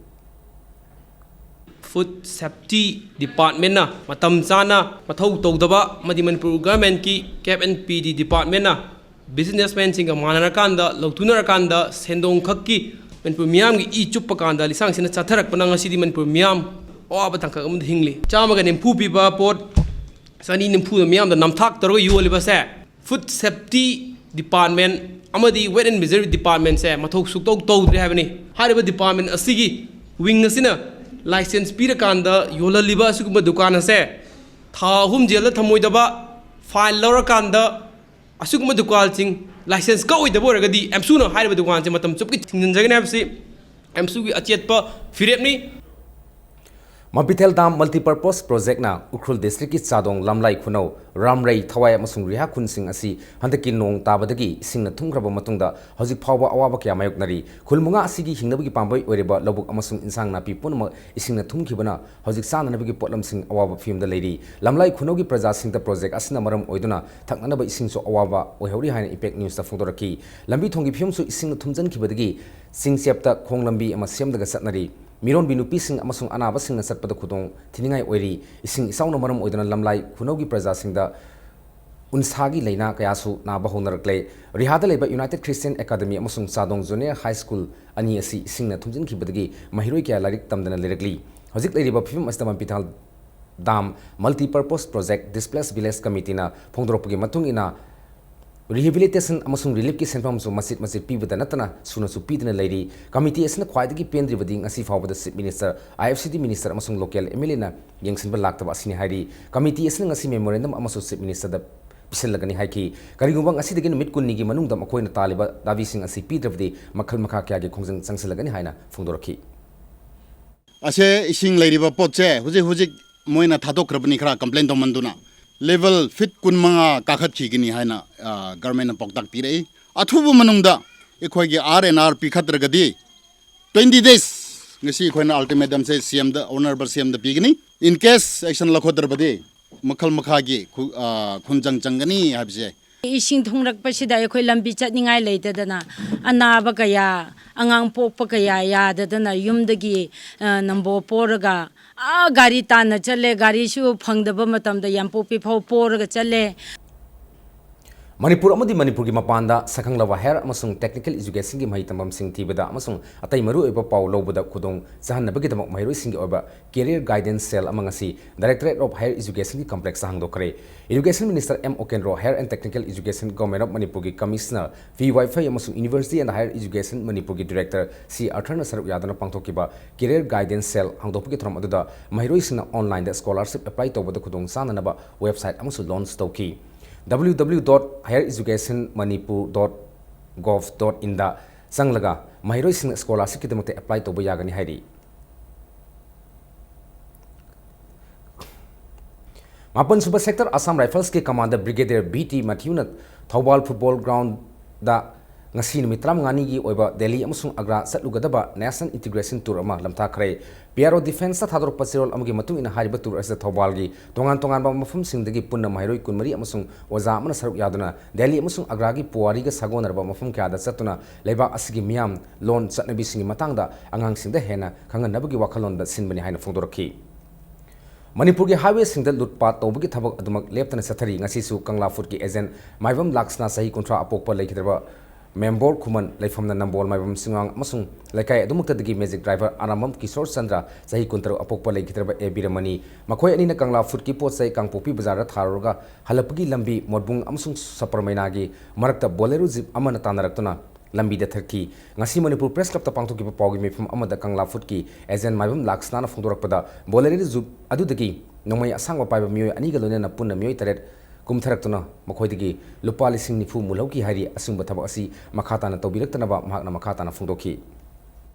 ꯐꯨꯗ ꯁꯦꯐꯇꯤ ꯗꯤꯄꯥꯔꯠꯃꯦꯟꯅ ꯃꯇꯝ ꯆꯥꯅ ꯃꯊꯧ ꯇꯧꯗꯕ ꯑꯃꯗꯤ ꯃꯅꯤꯄꯨꯔ ꯒꯚꯔꯟꯃꯦꯟꯠꯀꯤ ꯀꯦꯞ ꯑꯦꯟ ꯄꯤ ꯗꯤ ꯗꯤꯄꯥꯔꯠꯃꯦꯟꯅ ꯕꯤꯖꯤꯅꯦꯁꯃꯦꯟꯁꯤꯡꯒ ꯃꯥꯟꯅꯔꯀꯥꯟꯗ ꯂꯧꯊꯨꯅꯔꯀꯥꯟꯗ ꯁꯦꯟꯗꯣꯡ ꯈꯛꯀꯤ ꯃꯅꯤꯄꯨꯔ ꯃꯤꯌꯥꯝꯒꯤ ꯏ ꯆꯨꯞꯄ ꯀꯥꯟꯗ ꯂꯤꯁꯥꯡꯁꯤꯟꯅ ꯆꯥꯊꯔꯛꯄꯅ ꯉꯁꯤꯗꯤ ꯃꯅꯤꯄꯨꯔ ꯃꯤꯌꯥꯝ ꯑꯋꯥꯕ ꯇꯥꯡꯀꯛ ꯑꯃꯗ ꯍꯤꯡꯂꯤ꯫ ꯆꯥꯝꯃꯒ ꯅꯤꯐꯨ ꯄꯤꯕ ꯄꯣꯠ ꯆꯅꯤ ꯅꯤꯐꯨꯗ ꯃꯤꯌꯥꯝꯗ ꯅꯝꯊꯥꯛ ꯇꯧꯔꯒ ꯌꯣꯜꯂꯤꯕꯁꯦ ꯐꯨꯗ ꯁꯦꯐꯇꯤ ꯗꯤꯄꯥꯔꯠꯃꯦꯟ ꯑꯃꯗꯤ ꯋꯦꯠ ꯑꯦꯟ ꯃꯦꯖꯔ ꯗꯤꯄꯥꯔꯠꯃꯦꯟꯁꯦ ꯃꯊꯧ ꯁꯨꯛꯇꯧ ꯇꯧꯗ꯭ꯔꯦ ꯍꯥꯏꯕꯅꯤ꯫ ꯍꯥꯏꯔꯤꯕ ꯗꯤꯄꯥꯔꯠꯃꯦꯟ ꯑꯁꯤꯒꯤ ꯋꯤꯡ ꯑꯁꯤꯅ ꯂꯥꯏꯁꯦꯟꯁ ꯄꯤꯔꯀꯥꯟꯗ ꯌꯣꯜꯍꯜꯂꯤꯕ ꯑꯁꯤꯒꯨꯝꯕ ꯗꯨꯀꯥꯟ ꯑꯁꯦ ꯊꯥ ꯑꯍꯨꯝ ꯖꯦꯜꯗ ꯊꯝꯃꯣꯏꯗꯕ, ꯐꯥꯏꯟ ꯂꯧꯔꯀꯥꯟꯗ ꯑꯁꯤꯒꯨꯝꯕ ꯗꯨꯀꯥꯟꯁꯤꯡ ꯂꯥꯏꯁꯦꯟꯁ ꯀꯛꯑꯣꯏꯗꯕ ꯑꯣꯏꯔꯒꯗꯤ ꯑꯦꯝꯁꯨꯅ ꯍꯥꯏꯔꯤꯕ ꯗꯨꯀꯥꯟꯁꯦ ꯃꯇꯝ ꯆꯨꯞꯀꯤ ꯊꯤꯡꯖꯤꯟꯖꯒꯅꯤ ꯍꯥꯏꯕꯁꯤ ꯑꯦꯝꯁꯨꯒꯤ ꯑꯆꯦꯠꯄ ꯐꯤꯔꯦꯞꯅꯤ꯫ ꯃꯝꯄꯤꯊꯦꯜ ꯗꯥꯝ ꯃꯜꯇꯤꯄꯔꯄꯣꯁ ꯄ꯭ꯔꯣꯖꯦꯛꯅ ꯎꯈ꯭ꯔꯨꯜ ꯗꯤꯁꯇ꯭ꯔꯤꯛꯀꯤ ꯆꯥꯗꯣꯡ, ꯂꯝꯂꯥꯏ ꯈꯨꯅꯧ, ꯔꯥꯝꯔꯩ, ꯊꯋꯥꯏ ꯑꯃꯁꯨꯡ ꯔꯤꯍꯥ ꯈꯨꯟꯁꯤꯡ ꯑꯁꯤ ꯍꯟꯗꯛꯀꯤ ꯅꯣꯡ ꯇꯥꯕꯗꯒꯤ ꯏꯁꯤꯡꯅ ꯊꯨꯝꯈ꯭ꯔꯕ ꯃꯇꯨꯡꯗ ꯍꯧꯖꯤꯛ ꯐꯥꯎꯕ ꯑꯋꯥꯕ ꯀꯌꯥ ꯃꯥꯌꯣꯛꯅꯔꯤ꯫ ꯈꯨꯜ ꯃꯉꯥ ꯑꯁꯤꯒꯤ ꯍꯤꯡꯅꯕꯒꯤ ꯄꯥꯝꯕꯩ ꯑꯣꯏꯔꯤꯕ ꯂꯧꯕꯨꯛ ꯑꯃꯁꯨꯡ ꯏꯟꯁꯥꯡ ꯅꯥꯄꯤ ꯄꯨꯝꯅꯃꯛ ꯏꯁꯤꯡꯅ ꯊꯨꯝꯈꯤꯕꯅ ꯍꯧꯖꯤꯛ ꯆꯥꯅꯅꯕꯒꯤ ꯄꯣꯠꯂꯝꯁꯤꯡ ꯑꯋꯥꯕ ꯐꯤꯕꯝꯗ ꯂꯩꯔꯤ꯫ ꯂꯝꯂꯥꯏ ꯈꯨꯅꯧꯒꯤ ꯄ꯭ꯔꯖꯥꯁꯤꯡꯗ ꯄ꯭ꯔꯣꯖꯦꯛ ꯑꯁꯤꯅ ꯃꯔꯝ ꯑꯣꯏꯗꯨꯅ ꯊꯛꯅꯅꯕ ꯏꯁꯤꯡꯁꯨ ꯑꯋꯥꯕ ꯑꯣꯏꯍꯧꯔꯤ ꯍꯥꯏꯅ ꯏꯝꯄꯦꯛ ꯅ꯭ꯌꯨꯁꯇ ꯐꯣꯡꯗꯣꯔꯛꯈꯤ꯫ ꯂꯝꯕꯤ ꯊꯣꯡꯒꯤ ꯐꯤꯕꯝꯁꯨ ꯏꯁꯤꯡꯅ ꯊꯨꯝꯖꯤꯟꯈꯤꯕꯗꯒꯤ ꯆꯤꯡꯆꯦꯞꯇ ꯈꯣꯡ ꯂꯝꯕꯤ ꯑꯃ ꯁꯦꯝꯂꯒ ꯆꯠꯅꯔꯤ꯫ ꯃꯤꯔꯣꯟꯕꯤ ꯅꯨꯄꯤꯁꯤꯡ ꯑꯃꯁꯨꯡ ꯑꯅꯥꯕꯁꯤꯡꯅ ꯆꯠꯄꯗ ꯈꯨꯗꯣꯡ ꯊꯤꯅꯤꯡꯉꯥꯏ ꯑꯣꯏꯔꯤ꯫ ꯏꯁꯤꯡ ꯏꯆꯥꯎꯅ ꯃꯔꯝ ꯑꯣꯏꯗꯨꯅ ꯂꯝꯂꯥꯏ ꯈꯨꯅꯧꯒꯤ ꯄ꯭ꯔꯖꯥꯁꯤꯡꯗ ꯎꯟꯁꯥꯒꯤ ꯂꯥꯏꯅꯥ ꯀꯌꯥꯁꯨ ꯅꯥꯕ ꯍꯧꯅꯔꯛꯂꯦ꯫ ꯔꯤꯍꯥꯗ ꯂꯩꯕ ꯌꯨꯅꯥꯏꯇꯦꯗ ꯈ꯭ꯔꯤꯁꯇꯤꯌꯟ ꯑꯦꯀꯥꯗꯃꯤ ꯑꯃꯁꯨꯡ ꯆꯥꯗꯣꯡ ꯖꯨꯅꯤꯌꯔ ꯍꯥꯏ ꯁ꯭ꯀꯨꯜ ꯑꯅꯤ ꯑꯁꯤ ꯏꯁꯤꯡꯅ ꯊꯨꯝꯖꯤꯟꯈꯤꯕꯗꯒꯤ ꯃꯍꯩꯔꯣꯏ ꯀꯌꯥ ꯂꯥꯏꯔꯤꯛ ꯇꯝꯗꯅ ꯂꯩꯔꯛꯂꯤ꯫ ꯍꯧꯖꯤꯛ ꯂꯩꯔꯤꯕ ꯐꯤꯕꯝ ꯑꯁꯤꯗ ꯃꯝꯄꯤꯊꯥꯜ dam multipurpose project displace village ꯀꯃꯤꯇꯤꯅ ꯐꯣꯡꯗꯣꯔꯛꯄꯒꯤ ꯃꯇꯨꯡ ꯏꯟꯅ, ꯔꯤꯍꯦꯕꯤꯂꯤꯇꯦꯁꯟ ꯑꯃꯁꯨꯡ ꯔꯤꯂꯤꯐꯀꯤ ꯁꯦꯟꯐꯝꯁꯨ ꯃꯆꯤꯠ ꯃꯆꯤꯠ ꯄꯤꯕꯗ ꯅꯠꯇꯅ ꯁꯨꯅꯁꯨ ꯄꯤꯗꯨꯅ ꯂꯩꯔꯤ꯫ ꯀꯃꯤꯇꯤ ꯑꯁꯤꯅ ꯈ꯭ꯋꯥꯏꯗꯒꯤ ꯄꯦꯟꯗ꯭ꯔꯤꯕꯗꯤ ꯉꯁꯤ ꯐꯥꯎꯕꯗ ꯆꯤꯐ ꯃꯤꯅꯤꯁꯇꯔ, ꯑꯥꯏ ꯑꯦꯐ ꯁꯤ ꯗꯤ ꯃꯤꯅꯤꯁꯇꯔ ꯑꯃꯁꯨꯡ ꯂꯣꯀꯦꯜ ꯑꯦꯝ ꯑꯦꯜ ꯑꯦꯅ ꯌꯦꯡꯁꯤꯟꯕ ꯂꯥꯛꯇꯕ ꯑꯁꯤꯅꯤ ꯍꯥꯏꯔꯤ꯫ ꯀꯃꯤꯇꯤ ꯑꯁꯤꯅ ꯉꯁꯤ ꯃꯦꯃꯣꯔꯦꯟꯗꯝ ꯑꯃꯁꯨ ꯆꯤꯐ ꯃꯤꯅꯤꯁꯇꯔꯗ ꯄꯤꯁꯤꯜꯂꯒꯅꯤ ꯍꯥꯏꯈꯤ꯫ ꯀꯔꯤꯒꯨꯝꯕ ꯉꯁꯤꯗꯒꯤ ꯅꯨꯃꯤꯠ ꯀꯨꯟꯅꯤꯒꯤ ꯃꯅꯨꯡꯗ ꯃꯈꯣꯏꯅ ꯇꯥꯜꯂꯤꯕ ꯗꯥꯕꯤꯁꯤꯡ ꯑꯁꯤ ꯄꯤꯗ꯭ꯔꯕꯗꯤ ꯃꯈꯜ ꯃꯈꯥ ꯀꯌꯥꯒꯤ ꯈꯣꯡꯖꯪ ꯆꯪꯁꯤꯜꯂꯒꯅꯤ ꯍꯥꯏꯅ ꯐꯣꯡꯗꯣꯔꯛꯈꯤ꯫ ꯑꯁꯦ ꯏꯁꯤꯡ ꯂꯩꯔꯤꯕ ꯄꯣꯠꯁꯦ ꯍꯧꯖꯤꯛ ꯍꯧꯖꯤꯛ ꯃꯣꯏꯅ ꯊꯥꯗꯣꯛꯈ꯭ꯔꯕꯅꯤ, ꯈꯔ ꯀꯝꯄ꯭ꯂꯦꯟ ꯇꯧꯃꯟꯗꯨꯅ꯫ level feet ꯀꯨꯟꯃꯉꯥ ꯀꯥꯈꯠꯈꯤꯒꯅꯤ ꯍꯥꯏꯅ, ꯑ, governmentꯅ ꯄꯥꯎꯇꯥꯛ ꯄꯤꯔꯛꯏ꯫ ꯑꯊꯨꯕ ꯃꯅꯨꯡꯗ ꯑꯩꯈꯣꯏꯒꯤ R and R ꯄꯤꯈꯠꯇ꯭ꯔꯒꯗꯤ twenty days, ꯉꯁꯤ ꯑꯩꯈꯣꯏꯅ ultimatumꯁꯦ CMꯗ, honourable CMꯗ ꯄꯤꯒꯅꯤ꯫ In case action ꯂꯧꯈꯠꯇ꯭ꯔꯕꯗꯤ ꯃꯈꯜ ꯃꯈꯥꯒꯤ ꯈꯨ-, ꯑ, ꯈꯣꯡꯖꯪ ꯆꯪꯒꯅꯤ ꯍꯥꯏꯕꯁꯦ꯫ ꯏꯁꯤꯡ ꯊꯨꯡꯂꯛꯄꯁꯤꯗ ꯑꯩꯈꯣꯏ ꯂꯝꯕꯤ ꯆꯠꯅꯤꯡꯉꯥꯏ ꯂꯩꯇꯗꯅ, ꯑꯅꯥꯕ ꯀꯌꯥ, ꯑꯉꯥꯡ ꯄꯣꯛꯄ ꯀꯌꯥ ꯌꯥꯗꯗꯅ ꯌꯨꯝꯗꯒꯤ, ꯑ, ꯅꯝꯕꯣꯜ ꯄꯣꯔꯒ ꯑꯥ ꯒꯥꯔꯤ ꯇꯥꯟꯅ ꯆꯠꯂꯦ꯫ ꯒꯥꯔꯤꯁꯨ ꯐꯪꯗꯕ ꯃꯇꯝꯗ ꯌꯥꯡꯄꯣꯛꯄꯤ ꯐꯥꯎ ꯄꯣꯔꯒ ꯆꯠꯂꯦ꯫ ꯃꯅꯤꯄꯨꯔ ꯑꯃꯗꯤ ꯃꯅꯤꯄꯨꯔꯒꯤ ꯃꯄꯥꯟꯗ ꯁꯛꯈꯪꯂꯕ higher ꯑꯃꯁꯨꯡ technical educationꯒꯤ ꯃꯍꯩ ꯇꯝꯐꯝꯁꯤꯡ ꯊꯤꯕꯗ ꯑꯃꯁꯨꯡ ꯑꯇꯩ ꯃꯔꯨꯑꯣꯏꯕ ꯄꯥꯎ ꯂꯧꯕꯗ ꯈꯨꯗꯣꯡ ꯆꯥꯍꯟꯅꯕꯒꯤꯗꯃꯛ ꯃꯍꯩꯔꯣꯏꯁꯤꯡꯒꯤ ꯑꯣꯏꯕ career guidance cell ꯑꯃ ꯉꯁꯤ Directorate of Higher Educationꯒꯤ complexꯇ ꯍꯥꯡꯗꯣꯛꯈ꯭ꯔꯦ꯫ Education Minister M ꯑꯣꯀꯦꯟꯗ꯭ꯔꯣ, Higher and Technical Education Government of ꯃꯅꯤꯄꯨꯔꯒꯤ Commissioner ꯚꯤ ꯋꯥꯏꯐꯩ ꯑꯃꯁꯨꯡ University and Higher Education ꯃꯅꯤꯄꯨꯔꯒꯤ Director ꯁꯤ ꯑꯔꯊꯔꯅ ꯁꯔꯨꯛ ꯌꯥꯗꯨꯅ ꯄꯥꯡꯊꯣꯛꯈꯤꯕ career guidance cell ꯍꯥꯡꯗꯣꯛꯄꯒꯤ ꯊꯧꯔꯝ ꯑꯗꯨꯗ ꯃꯍꯩꯔꯣꯏꯁꯤꯡꯅ onlineꯗ scholarship apply ꯇꯧꯕꯗ ꯈꯨꯗꯣꯡ ꯆꯥꯅꯅꯕ website ꯑꯃꯁꯨ launch ꯇꯧꯈꯤ꯫ W W W dot higher education manipur dot gov dot inꯗ ꯆꯪꯂꯒ ꯃꯍꯩꯔꯣꯏꯁꯤꯡꯅ scholarshipꯀꯤꯗꯃꯛꯇ apply ꯇꯧꯕ ꯌꯥꯒꯅꯤ ꯍꯥꯏꯔꯤ꯫ ꯃꯥꯄꯟꯁꯨꯕ Sector Assam Riflesꯀꯤ Commander Brigadier ꯚꯤ ꯇꯤ ꯃꯊ꯭ꯌꯨꯅ ꯊꯧꯕꯥꯜ football groundꯗ ꯉꯁꯤ ꯅꯨꯃꯤꯠ ꯇꯔꯥꯃꯉꯥꯅꯤꯒꯤ ꯑꯣꯏꯕ ꯗꯦꯜꯂꯤ ꯑꯃꯁꯨꯡ ꯑꯒ꯭ꯔꯥ ꯆꯠꯂꯨꯒꯗꯕ National Integration Tour ꯑꯃ ꯂꯝꯊꯥꯈ꯭ꯔꯦ꯫ P R O Defenceꯇ ꯊꯥꯗꯣꯔꯛꯄ ꯆꯦꯔꯣꯜ ꯑꯃꯒꯤ ꯃꯇꯨꯡ ꯏꯟꯅ ꯍꯥꯏꯔꯤꯕ tour ꯑꯁꯤꯗ ꯊꯧꯕꯥꯜꯒꯤ ꯇꯣꯉꯥꯟ ꯇꯣꯉꯥꯟꯕ ꯃꯐꯝꯁꯤꯡꯗꯒꯤ ꯄꯨꯟꯅ ꯃꯍꯩꯔꯣꯏ ꯀꯨꯟꯃꯔꯤ ꯑꯃꯁꯨꯡ ꯑꯣꯖꯥ ꯑꯃꯅ ꯁꯔꯨꯛ ꯌꯥꯗꯨꯅ ꯗꯦꯜꯂꯤ ꯑꯃꯁꯨꯡ ꯑꯒ꯭ꯔꯥꯒꯤ ꯄꯨꯋꯥꯔꯤꯒ ꯁꯥꯒꯣꯟꯅꯔꯕ ꯃꯐꯝ ꯀꯌꯥꯗ ꯆꯠꯇꯨꯅ ꯂꯩꯕꯥꯛ ꯑꯁꯤꯒꯤ ꯃꯤꯌꯥꯝ, ꯂꯣꯟ, ꯆꯠꯅꯕꯤꯁꯤꯡꯒꯤ ꯃꯇꯥꯡꯗ ꯑꯉꯥꯡꯁꯤꯡꯗ ꯍꯦꯟꯅ ꯈꯪꯍꯟꯅꯕꯒꯤ ꯋꯥꯈꯜꯂꯣꯟꯗ ꯁꯤꯟꯕꯅꯤ ꯍꯥꯏꯅ ꯐꯣꯡꯗꯣꯔꯛꯈꯤ꯫ ꯃꯅꯤꯄꯨꯔꯒꯤ highwayꯁꯤꯡꯗ ꯂꯨꯠꯄꯥꯠ ꯇꯧꯕꯒꯤ ꯊꯕꯛ ꯑꯗꯨꯃꯛ ꯂꯦꯞꯇꯅ ꯆꯠꯊꯔꯤ꯫ ꯉꯁꯤꯁꯨ ꯀꯪꯂꯥ ꯐꯨꯠꯀꯤ agent ꯃꯥꯏꯕꯝ ꯂꯥꯛꯁꯅꯥ ꯆꯍꯤ ꯀꯨꯟꯊ꯭ꯔꯥ ꯑꯄꯣꯛꯄ ꯂꯩꯈꯤꯗ꯭ꯔꯕ ꯃꯦꯝꯕꯣꯔ ꯈꯨꯃꯟ ꯂꯩꯐꯝꯅ ꯅꯝꯕꯣꯜ ꯃꯥꯏꯕꯝ ꯆꯤꯡꯉꯥꯡ ꯑꯃꯁꯨꯡ ꯂꯩꯀꯥꯏ ꯑꯗꯨꯃꯛꯇꯗꯒꯤ magic driver ꯑꯔꯥꯝꯕꯝ ꯀꯤꯁꯣꯔ ꯆꯟꯗ꯭ꯔ ꯆꯍꯤ ꯀꯨꯟꯇꯔꯨꯛ ꯑꯄꯣꯛꯄ ꯂꯩꯈꯤꯗ꯭ꯔꯕ ꯑꯦ ꯕꯤꯔꯃꯅꯤ꯫ ꯃꯈꯣꯏ ꯑꯅꯤꯅ ꯀꯪꯂꯥ ꯐꯨꯠꯀꯤ ꯄꯣꯠ ꯆꯩ ꯀꯥꯡꯄꯣꯛꯄꯤ ꯕꯖꯥꯔꯗ ꯊꯥꯔꯨꯔꯒ ꯍꯜꯂꯛꯄꯒꯤ ꯂꯝꯕꯤ ꯃꯣꯠꯕꯨꯡ ꯑꯃꯁꯨꯡ ꯁꯄꯔꯃꯩꯅꯥꯒꯤ ꯃꯔꯛꯇ Bolero jeep ꯑꯃꯅ ꯇꯥꯟꯅꯔꯛꯇꯨꯅ ꯂꯝꯕꯤꯗ ꯊꯠꯈꯤ꯫ ꯉꯁꯤ ꯃꯅꯤꯄꯨꯔ Press Clubꯇ ꯄꯥꯡꯊꯣꯛꯈꯤꯕ ꯄꯥꯎꯒꯤ ꯃꯤꯐꯝ ꯑꯃꯗ ꯀꯪꯂꯥ ꯐꯨꯠꯀꯤ agent ꯃꯥꯏꯕꯝ ꯂꯥꯛꯁꯅꯥꯅ ꯐꯣꯡꯗꯣꯔꯛꯄꯗ, Bolero jeep ꯑꯗꯨꯗꯒꯤ ꯅꯣꯡꯃꯩ ꯑꯁꯥꯡꯕ ꯄꯥꯏꯕ ꯃꯤꯑꯣꯏ ꯑꯅꯤꯒ ꯂꯣꯏꯅꯅ ꯄꯨꯟꯅ ꯃꯤꯑꯣꯏ ꯇꯔꯦꯠ ꯀꯨꯝꯊꯔꯛꯇꯨꯅ ꯃꯈꯣꯏꯗꯒꯤ ꯂꯨꯄꯥ ꯂꯤꯁꯤꯡ ꯅꯤꯐꯨ ꯃꯨꯜꯍꯧꯈꯤ ꯍꯥꯏꯔꯤ꯫ ꯑꯁꯤꯒꯨꯝꯕ ꯊꯕꯛ ꯑꯁꯤ ꯃꯈꯥ ꯇꯥꯅ ꯇꯧꯕꯤꯔꯛꯇꯅꯕ ꯃꯍꯥꯛꯅ ꯃꯈꯥ ꯇꯥꯅ ꯐꯣꯡꯗꯣꯛꯈꯤ꯫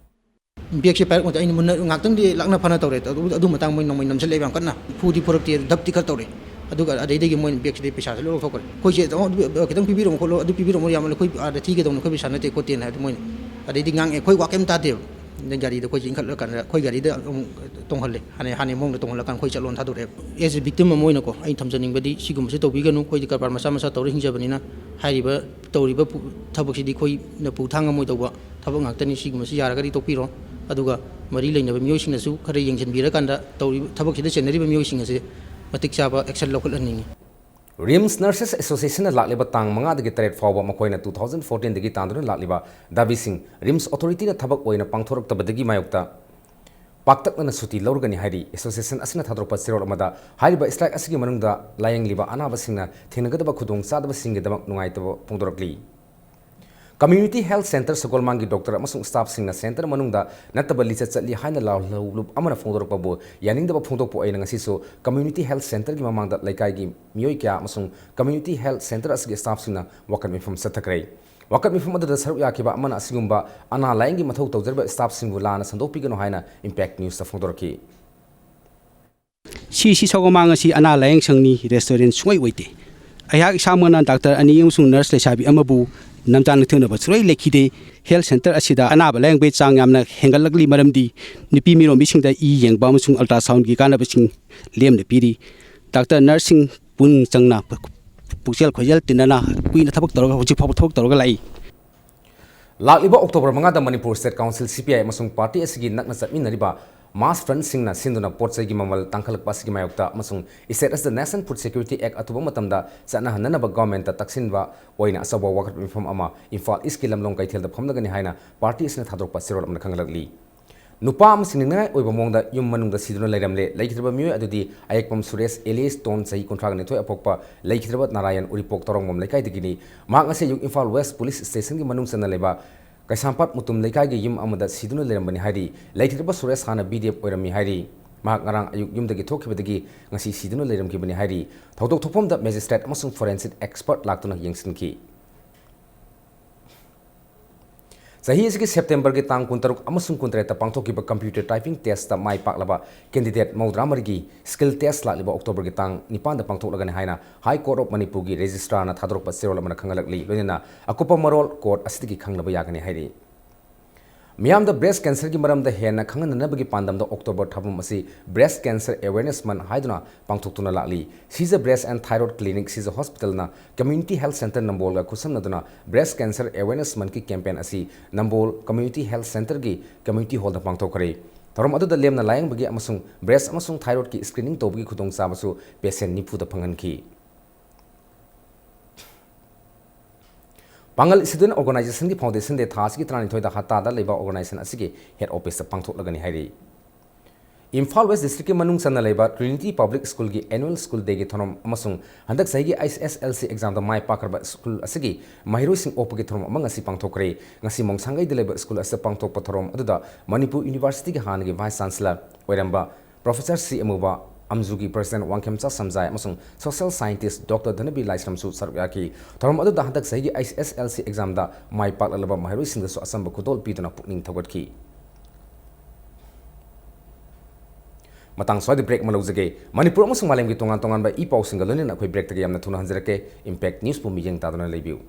ꯕꯦꯒꯁꯦ ꯄꯥꯏꯔꯛꯄꯗ ꯑꯩꯅ ꯃꯨꯟꯅ ꯉꯥꯛꯇꯪꯗꯤ ꯂꯥꯛꯅ ꯐꯅ ꯇꯧꯔꯦ꯫ ꯑꯗꯨ, ꯑꯗꯨ ꯃꯇꯥꯡ ꯃꯣꯏ ꯅꯣꯡꯃꯩ ꯅꯝꯁꯤꯜꯂꯛꯑꯦꯕ ꯌꯥꯝ ꯀꯟꯅ꯫ ꯐꯨꯗꯤ ꯐꯨꯔꯛꯇꯦ, ꯑꯗꯨ ꯙꯞꯇꯤ ꯈꯔ ꯇꯧꯔꯦ꯫ ꯑꯗꯨꯒ ꯑꯗꯩꯗꯒꯤ ꯃꯣꯏꯅ ꯕꯦꯛꯁꯤꯗꯒꯤ ꯄꯩꯁꯥꯁꯦ ꯂꯣꯏ ꯂꯧꯊꯣꯛꯈ꯭ꯔꯦ꯫ ꯑꯩꯈꯣꯏꯁꯦ "ꯑꯗꯨ ꯈꯤꯇꯪ ꯄꯤꯕꯤꯔꯝꯃꯣ ꯈꯣꯠꯂꯣ, ꯑꯗꯨ ꯄꯤꯕꯤꯔꯝꯃꯣ, ꯌꯥꯝꯃꯜꯂꯦ, ꯑꯩꯈꯣꯏ ꯑꯥꯗ ꯊꯤꯒꯗꯧꯅꯤ, ꯑꯩꯈꯣꯏ ꯄꯩꯁꯥ ꯅꯠꯇꯦ ꯈꯣꯠꯇꯦꯅ" ꯍꯥꯏꯕꯗꯤ ꯃꯣꯏꯅ ꯑꯗꯩꯗꯤ ꯉꯥꯡꯉꯦ꯫ ꯑꯩꯈꯣꯏ ꯋꯥ ꯀꯩꯝ ꯇꯥꯗꯦꯕ꯫ ꯑꯗꯩ ꯒꯥꯔꯤꯗ ꯑꯩꯈꯣꯏꯁꯦ ꯏꯟꯈꯠꯂꯀꯥꯟꯗ ꯑꯩꯈꯣꯏ ꯒꯥꯔꯤꯗ ꯑꯃꯨꯛ ꯇꯣꯡꯍꯜꯂꯦ꯫ ꯍꯥꯟꯅ, ꯍꯥꯟꯅꯒꯤ ꯃꯑꯣꯡꯗ ꯇꯣꯡꯍꯜꯂꯀꯥꯟꯗ ꯑꯩꯈꯣꯏ ꯆꯠꯂꯣꯅ ꯊꯥꯗꯣꯔꯛꯑꯦ꯫ As a victim ꯑꯃ ꯑꯣꯏꯅꯀꯣ, ꯑꯩꯅ ꯊꯝꯖꯅꯤꯡꯕꯗꯤ ꯁꯤꯒꯨꯝꯕꯁꯦ ꯇꯧꯕꯤꯒꯅꯨ꯫ ꯑꯩꯈꯣꯏꯗꯤ ꯀꯔꯕꯥꯔ ꯃꯆꯥ ꯃꯆꯥ ꯇꯧꯔ ꯍꯤꯡꯖꯕꯅꯤꯅ ꯍꯥꯏꯔꯤꯕ ꯇꯧꯔꯤꯕ ꯄꯨ-, ꯊꯕꯛꯁꯤꯗꯤ ꯑꯩꯈꯣꯏꯅ ꯄꯨ ꯊꯥꯡ ꯉꯝꯃꯣꯏꯗꯧꯕ ꯊꯕꯛ ꯉꯥꯛꯇꯅꯤ꯫ ꯁꯤꯒꯨꯝꯕꯁꯤ ꯌꯥꯔꯒꯗꯤ ꯇꯣꯛꯄꯤꯔꯣ꯫ ꯑꯗꯨꯒ ꯃꯔꯤ ꯂꯩꯅꯕ ꯃꯤꯑꯣꯏꯁꯤꯡꯅꯁꯨ ꯈꯔ ꯌꯦꯡꯁꯤꯟꯕꯤꯔꯀꯥꯟꯗ ꯇꯧꯔꯤꯕ ꯊꯕꯛꯁꯤꯗ ꯆꯦꯟꯅꯔꯤꯕ ꯃꯤꯑꯣꯏꯁꯤꯡ ꯑꯁꯦ ꯃꯇꯤꯛ ꯆꯥꯕ action ꯂꯧꯈꯠꯍꯟꯅꯤꯡꯉꯤ꯫ ꯔꯤꯝꯁ ꯅꯔꯁꯦꯁ ꯑꯦꯁꯣꯁꯤꯌꯦꯁꯟꯅ ꯂꯥꯛꯂꯤꯕ ꯇꯥꯡ ꯃꯉꯥꯗꯒꯤ ꯇꯔꯦꯠ ꯐꯥꯎꯕ ꯃꯈꯣꯏꯅ two thousand fourteen ꯗꯒꯤ ꯇꯥꯟꯗꯨꯅ ꯂꯥꯛꯂꯤꯕ ꯗꯥꯕꯤꯁꯤꯡ ꯔꯤꯝꯁ ꯑꯣꯊꯣꯔꯤꯇꯤꯅ ꯊꯕꯛ ꯑꯣꯏꯅ ꯄꯥꯡꯊꯣꯔꯛꯇꯕꯗꯒꯤ ꯃꯥꯌꯣꯛꯇ ꯄꯥꯛꯇꯛꯅꯅ ꯁꯨꯇꯤ ꯂꯧꯔꯒꯅꯤ ꯍꯥꯏꯔꯤ꯫ ꯑꯦꯁꯣꯁꯤꯌꯦꯁꯟ ꯑꯁꯤꯅ ꯊꯥꯗꯣꯔꯛꯄ ꯆꯦꯔꯣꯜ ꯑꯃꯗ ꯍꯥꯏꯔꯤꯕ strike ꯑꯁꯤꯒꯤ ꯃꯅꯨꯡꯗ ꯂꯥꯌꯦꯡꯂꯤꯕ ꯑꯅꯥꯕꯁꯤꯡꯅ ꯊꯦꯡꯅꯒꯗꯕ ꯈꯨꯗꯣꯡꯆꯥꯗꯕꯁꯤꯡꯒꯤꯗꯃꯛ ꯅꯨꯡꯉꯥꯏꯇꯕ ꯐꯣꯡꯗꯣꯔꯛꯂꯤ꯫ Community Health Centre ꯁꯒꯣꯜꯃꯥꯡꯒꯤ ꯗꯣꯛꯇꯔ ꯑꯃꯁꯨꯡ staff ꯁꯤꯡꯅ centre ꯃꯅꯨꯡꯗ ꯅꯠꯇꯕ ꯂꯤꯆꯠ ꯆꯠꯂꯤ ꯍꯥꯏꯅ ꯂꯥꯎꯍꯧꯂꯨꯞ ꯑꯃꯅ ꯐꯣꯡꯗꯣꯔꯛꯄꯕꯨ ꯌꯥꯅꯤꯡꯗꯕ ꯐꯣꯡꯗꯣꯛꯄ ꯑꯣꯏꯅ ꯉꯁꯤꯁꯨ Community Health Centre ꯒꯤ ꯃꯃꯥꯡꯗ ꯂꯩꯀꯥꯏꯒꯤ ꯃꯤꯑꯣꯏ ꯀꯌꯥ ꯑꯃꯁꯨꯡ Community Health Centre ꯑꯁꯤꯒꯤ staff ꯁꯤꯡꯅ ꯋꯥꯀꯠ ꯃꯤꯐꯝ ꯆꯠꯊꯈ꯭ꯔꯦ꯫ ꯋꯥꯀꯠ ꯃꯤꯐꯝ ꯑꯗꯨꯗ ꯁꯔꯨꯛ ꯌꯥꯈꯤꯕ ꯑꯃꯅ ꯑꯁꯤꯒꯨꯝꯕ ꯑꯅꯥ ꯂꯥꯌꯦꯡꯒꯤ ꯃꯊꯧ ꯇꯧꯖꯔꯤꯕ staff ꯁꯤꯡꯕꯨ ꯂꯥꯟꯅ ꯁꯟꯗꯣꯛꯄꯤꯒꯅꯨ ꯍꯥꯏꯅ Impact News ꯇ ꯐꯣꯡꯗꯣꯔꯛꯈꯤ꯫ ꯁꯤ ꯁꯤ ꯁꯒꯣꯜꯃꯥꯡ ꯑꯁꯤ ꯑꯅꯥ ꯂꯥꯌꯦꯡ ꯁꯪꯅꯤ, restaurant ꯁꯨꯡꯑꯣꯏ ꯑꯣꯏꯗꯦ꯫ ꯑꯩꯍꯥꯛ ꯏꯁꯥꯃꯛꯅ ꯗꯥꯛꯇꯔ ꯑꯅꯤ ꯑꯃꯁꯨꯡ ꯅꯔꯁ ꯂꯩꯁꯥꯕꯤ ꯑꯃꯕꯨ ꯅꯝꯖꯥꯟ ꯅꯛꯊꯦꯡꯅꯕ ꯁꯨꯡꯂꯩ ꯂꯩꯈꯤꯗꯦ꯫ Health centre ꯑꯁꯤꯗ ꯑꯅꯥꯕ ꯂꯥꯌꯦꯡꯕꯒꯤ ꯆꯥꯡ ꯌꯥꯝꯅ ꯍꯦꯟꯒꯠꯂꯛꯂꯤ, ꯃꯔꯝꯗꯤ ꯅꯨꯄꯤ ꯃꯤꯔꯣꯟꯕꯤꯁꯤꯡꯗ ꯏ ꯌꯦꯡꯕ ꯑꯃꯁꯨꯡ ultrasound ꯒꯤ ꯀꯥꯟꯅꯕꯁꯤꯡ ꯂꯦꯝꯅ ꯄꯤꯔꯤ꯫ ꯗꯥꯛꯇꯔ ꯅꯔꯁꯁꯤꯡ ꯄꯨꯛꯅꯤꯡ ꯆꯪꯅ, ꯄꯨꯛꯆꯦꯜ ꯈꯣꯏꯖꯦꯜ ꯇꯤꯟꯅꯅ ꯀꯨꯏꯅ ꯊꯕꯛ ꯇꯧꯔꯒ, ꯍꯧꯖꯤꯛ ꯐꯥꯎꯕ ꯊꯕꯛ ꯇꯧꯔꯒ ꯂꯥꯛꯏ꯫ ꯂꯥꯛꯂꯤꯕ October ꯃꯉꯥꯗ Manipur State Council, C P I, ꯑꯃꯁꯨꯡ party ꯑꯁꯤꯒꯤ ꯅꯛꯅ ꯆꯠꯃꯤꯟꯅꯔꯤꯕ mass front ꯁꯤꯡꯅ ꯁꯤꯟꯗꯨꯅ ꯄꯣꯠ ꯆꯩꯒꯤ ꯃꯃꯜ ꯇꯥꯡꯈꯠꯂꯛꯄ ꯑꯁꯤꯒꯤ ꯃꯥꯌꯣꯛꯇ ꯑꯃꯁꯨꯡ state ꯑꯁꯤꯗ National Food Security Act ꯑꯊꯨꯕ ꯃꯇꯝꯗ ꯆꯠꯅꯍꯟꯅꯅꯕ government ꯇ ꯇꯛꯁꯤꯟꯕ ꯑꯣꯏꯅ ꯑꯆꯧꯕ ꯋꯥꯀꯠ ꯃꯤꯐꯝ ꯑꯃ ꯏꯝꯐꯥꯜ East ꯀꯤ ꯂꯝꯂꯣꯡ ꯀꯩꯊꯦꯜꯗ ꯐꯝꯂꯒꯅꯤ ꯍꯥꯏꯅ party ꯑꯁꯤꯅ ꯊꯥꯗꯣꯔꯛꯄ ꯆꯦꯔꯣꯜ ꯑꯃꯅ ꯈꯪꯍꯜꯂꯛꯂꯤ꯫ ꯅꯨꯄꯥ ꯑꯃ ꯁꯤꯡꯅꯅꯤꯡꯉꯥꯏ ꯑꯣꯏꯕ ꯃꯑꯣꯡꯗ ꯌꯨꯝ ꯃꯅꯨꯡꯗ ꯁꯤꯗꯨꯅ ꯂꯩꯔꯝꯂꯦ꯫ ꯂꯩꯈꯤꯗ꯭ꯔꯕ ꯃꯤꯑꯣꯏ ꯑꯗꯨꯗꯤ ꯑꯌꯦꯛꯄꯝ ꯁꯨꯔꯦꯁ alias ꯇꯣꯟ, ꯆꯍꯤ ꯀꯨꯟꯊ꯭ꯔꯥꯒ ꯅꯤꯊꯣꯏ ꯑꯄꯣꯛꯄ, ꯂꯩꯈꯤꯗ꯭ꯔꯕ ꯅꯥꯔꯥꯌꯟ ꯎꯔꯤꯄꯣꯛ ꯇꯧꯔꯪꯕꯝ ꯂꯩꯀꯥꯏꯗꯒꯤꯅꯤ꯫ ꯃꯍꯥꯛ ꯉꯁꯤ ꯑꯌꯨꯛ ꯏꯝꯐꯥꯜ West Police Station ꯒꯤ ꯃꯅꯨꯡ ꯆꯟꯅ ꯂꯩꯕ ꯀꯩꯁꯥꯝꯄꯥꯠ ꯃꯨꯇꯨꯝ ꯂꯩꯀꯥꯏꯒꯤ ꯌꯨꯝ ꯑꯃꯗ ꯁꯤꯗꯨꯅ ꯂꯩꯔꯝꯕꯅꯤ ꯍꯥꯏꯔꯤ꯫ ꯂꯩꯈꯤꯗ꯭ꯔꯕ ꯁꯨꯔꯦꯁ ꯍꯥꯟꯅ B D F ꯑꯣꯏꯔꯝꯃꯤ ꯍꯥꯏꯔꯤ꯫ ꯃꯍꯥꯛ ꯉꯔꯥꯡ ꯑꯌꯨꯛ ꯌꯨꯝꯗꯒꯤ ꯊꯣꯛꯈꯤꯕꯗꯒꯤ ꯉꯁꯤ ꯁꯤꯗꯨꯅ ꯂꯩꯔꯝꯈꯤꯕꯅꯤ ꯍꯥꯏꯔꯤ꯫ ꯊꯧꯗꯣꯛ ꯊꯣꯛꯐꯝꯗ magistrate ꯑꯃꯁꯨꯡ forensic expert ꯂꯥꯛꯇꯨꯅ ꯌꯦꯡꯁꯤꯟꯈꯤ꯫ ꯆꯍꯤ ꯑꯁꯤꯒꯤ ꯁꯦꯞꯇꯦꯝꯕꯔꯒꯤ ꯇꯥꯡ ꯀꯨꯟꯇꯔꯨꯛ ꯑꯃꯁꯨꯡ ꯀꯨꯟꯇꯔꯦꯠꯇ ꯄꯥꯡꯊꯣꯛꯈꯤꯕ computer typing test ꯇ ꯃꯥꯏ ꯄꯥꯛꯂꯕ candidate ꯃꯧꯗ꯭ꯔꯥ ꯃꯔꯤꯒꯤ skill test ꯂꯥꯛꯂꯤꯕ ꯑꯣꯛꯇꯣꯕꯔꯒꯤ ꯇꯥꯡ ꯅꯤꯄꯥꯟꯗ ꯄꯥꯡꯊꯣꯛꯂꯒꯅꯤ ꯍꯥꯏꯅ High Court of ꯃꯅꯤꯄꯨꯔꯒꯤ registrar ꯅ ꯊꯥꯗꯣꯔꯛꯄ ꯆꯦꯔꯣꯜ ꯑꯃꯅ ꯈꯪꯍꯜꯂꯛꯂꯤ꯫ ꯂꯣꯏꯅꯅ ꯑꯀꯨꯞꯄ ꯃꯔꯣꯜ court ꯑꯁꯤꯗꯒꯤ ꯈꯪꯅꯕ ꯌꯥꯒꯅꯤ ꯍꯥꯏꯔꯤ꯫ ꯃꯤꯌꯥꯝꯗ breast cancer ꯒꯤ ꯃꯔꯝꯗ ꯍꯦꯟꯅ ꯈꯪꯍꯟꯅꯅꯕꯒꯤ ꯄꯥꯟꯗꯝꯗ ꯑꯣꯛꯇꯣꯕꯔ ꯊꯥꯕꯨꯝ ꯑꯁꯤ Breast Cancer Awareness Month ꯍꯥꯏꯗꯨꯅ ꯄꯥꯡꯊꯣꯛꯇꯨꯅ ꯂꯥꯛꯂꯤ꯫ ꯁꯤꯖ Breast and Thyroid Clinic, Shija Hospital ꯅ Community Health Centre ꯅꯝꯕꯣꯜꯒ ꯈꯨꯠꯁꯝꯅꯗꯨꯅ Breast Cancer Awareness Month ꯀꯤ campaign ꯑꯁꯤ ꯅꯝꯕꯣꯜ Community Health Centre ꯒꯤ community hall ꯗ ꯄꯥꯡꯊꯣꯛꯈ꯭ꯔꯦ꯫ ꯊꯧꯔꯝ ꯑꯗꯨꯗ ꯂꯦꯝꯅ ꯂꯥꯌꯦꯡꯕꯒꯤ ꯑꯃꯁꯨꯡ breast ꯑꯃꯁꯨꯡ thyroid ꯀꯤ screening ꯇꯧꯕꯒꯤ ꯈꯨꯗꯣꯡꯆꯥꯕꯁꯨ patient ꯅꯤꯐꯨꯗ ꯐꯪꯍꯟꯈꯤ꯫ ꯄꯥꯡꯒꯜ Student Organisation ꯒꯤ Foundation Day ꯊꯥ ꯑꯁꯤꯒꯤ ꯇꯔꯥꯅꯤꯊꯣꯏꯗ ꯍꯠꯇꯥꯗ ꯂꯩꯕ organization ꯑꯁꯤꯒꯤ head office ꯇ ꯄꯥꯡꯊꯣꯛꯂꯒꯅꯤ ꯍꯥꯏꯔꯤ꯫ ꯏꯝꯐꯥꯜ West District ꯀꯤ ꯃꯅꯨꯡ ꯆꯟꯅ ꯂꯩꯕ Trinity Public School ꯒꯤ annual school day ꯒꯤ ꯊꯧꯔꯝ ꯑꯃꯁꯨꯡ ꯍꯟꯗꯛ ꯆꯍꯤꯒꯤ H S S L C exam ꯗ ꯃꯥꯏ ꯄꯥꯛꯈ꯭ꯔꯕ school ꯑꯁꯤꯒꯤ ꯃꯍꯩꯔꯣꯏꯁꯤꯡ ꯑꯣꯛꯄꯒꯤ ꯊꯧꯔꯝ ꯑꯃ ꯉꯁꯤ ꯄꯥꯡꯊꯣꯛꯈ꯭ꯔꯦ꯫ ꯉꯁꯤ ꯃꯣꯡꯁꯥꯡꯒꯩꯗ ꯂꯩꯕ school ꯑꯁꯤꯗ ꯄꯥꯡꯊꯣꯛꯄ ꯊꯧꯔꯝ ꯑꯗꯨꯗ ꯃꯅꯤꯄꯨꯔ University ꯒꯤ ꯍꯥꯟꯅꯒꯤ Vice Chancellor ꯑꯣꯏꯔꯝꯕ Professor ꯁꯤ ꯑꯃꯨꯕ, ꯑꯝꯖꯨꯒꯤ President ꯋꯥꯡꯈꯦꯝꯆꯥ ꯁꯝꯖꯥꯏ ꯑꯃꯁꯨꯡ social scientist Doctor ꯙꯅꯕꯤꯔ ꯂꯥꯏꯁ꯭ꯔꯝꯁꯨ ꯁꯔꯨꯛ ꯌꯥꯈꯤ꯫ ꯊꯧꯔꯝ ꯑꯗꯨꯗ ꯍꯟꯗꯛ ꯆꯍꯤꯒꯤ H S S L C exam ꯗ ꯃꯥꯏ ꯄꯥꯛꯂꯛꯂꯕ ꯃꯍꯩꯔꯣꯏꯁꯤꯡꯗꯁꯨ ꯑꯆꯝꯕ ꯈꯨꯗꯣꯜ ꯄꯤꯗꯨꯅ ꯄꯨꯛꯅꯤꯡ ꯊꯧꯒꯠꯈꯤ꯫ ꯃꯇꯥꯡ ꯁ꯭ꯋꯥꯏꯗ break ꯑꯃ ꯂꯧꯖꯒꯦ꯫ ꯃꯅꯤꯄꯨꯔ ꯑꯃꯁꯨꯡ ꯃꯥꯂꯦꯝꯒꯤ ꯇꯣꯉꯥꯟ ꯇꯣꯉꯥꯟꯕ ꯏ ꯄꯥꯎꯁꯤꯡꯒ ꯂꯣꯏꯅꯅ ꯑꯩꯈꯣꯏ break ꯇꯒꯤ ꯌꯥꯝꯅ ꯊꯨꯅ ꯍꯟꯖꯔꯛꯀꯦ꯫ Impact News ꯄꯨ ꯃꯤꯠꯌꯦꯡ ꯇꯥꯗꯨꯅ ꯂꯩꯕꯤꯌꯨ꯫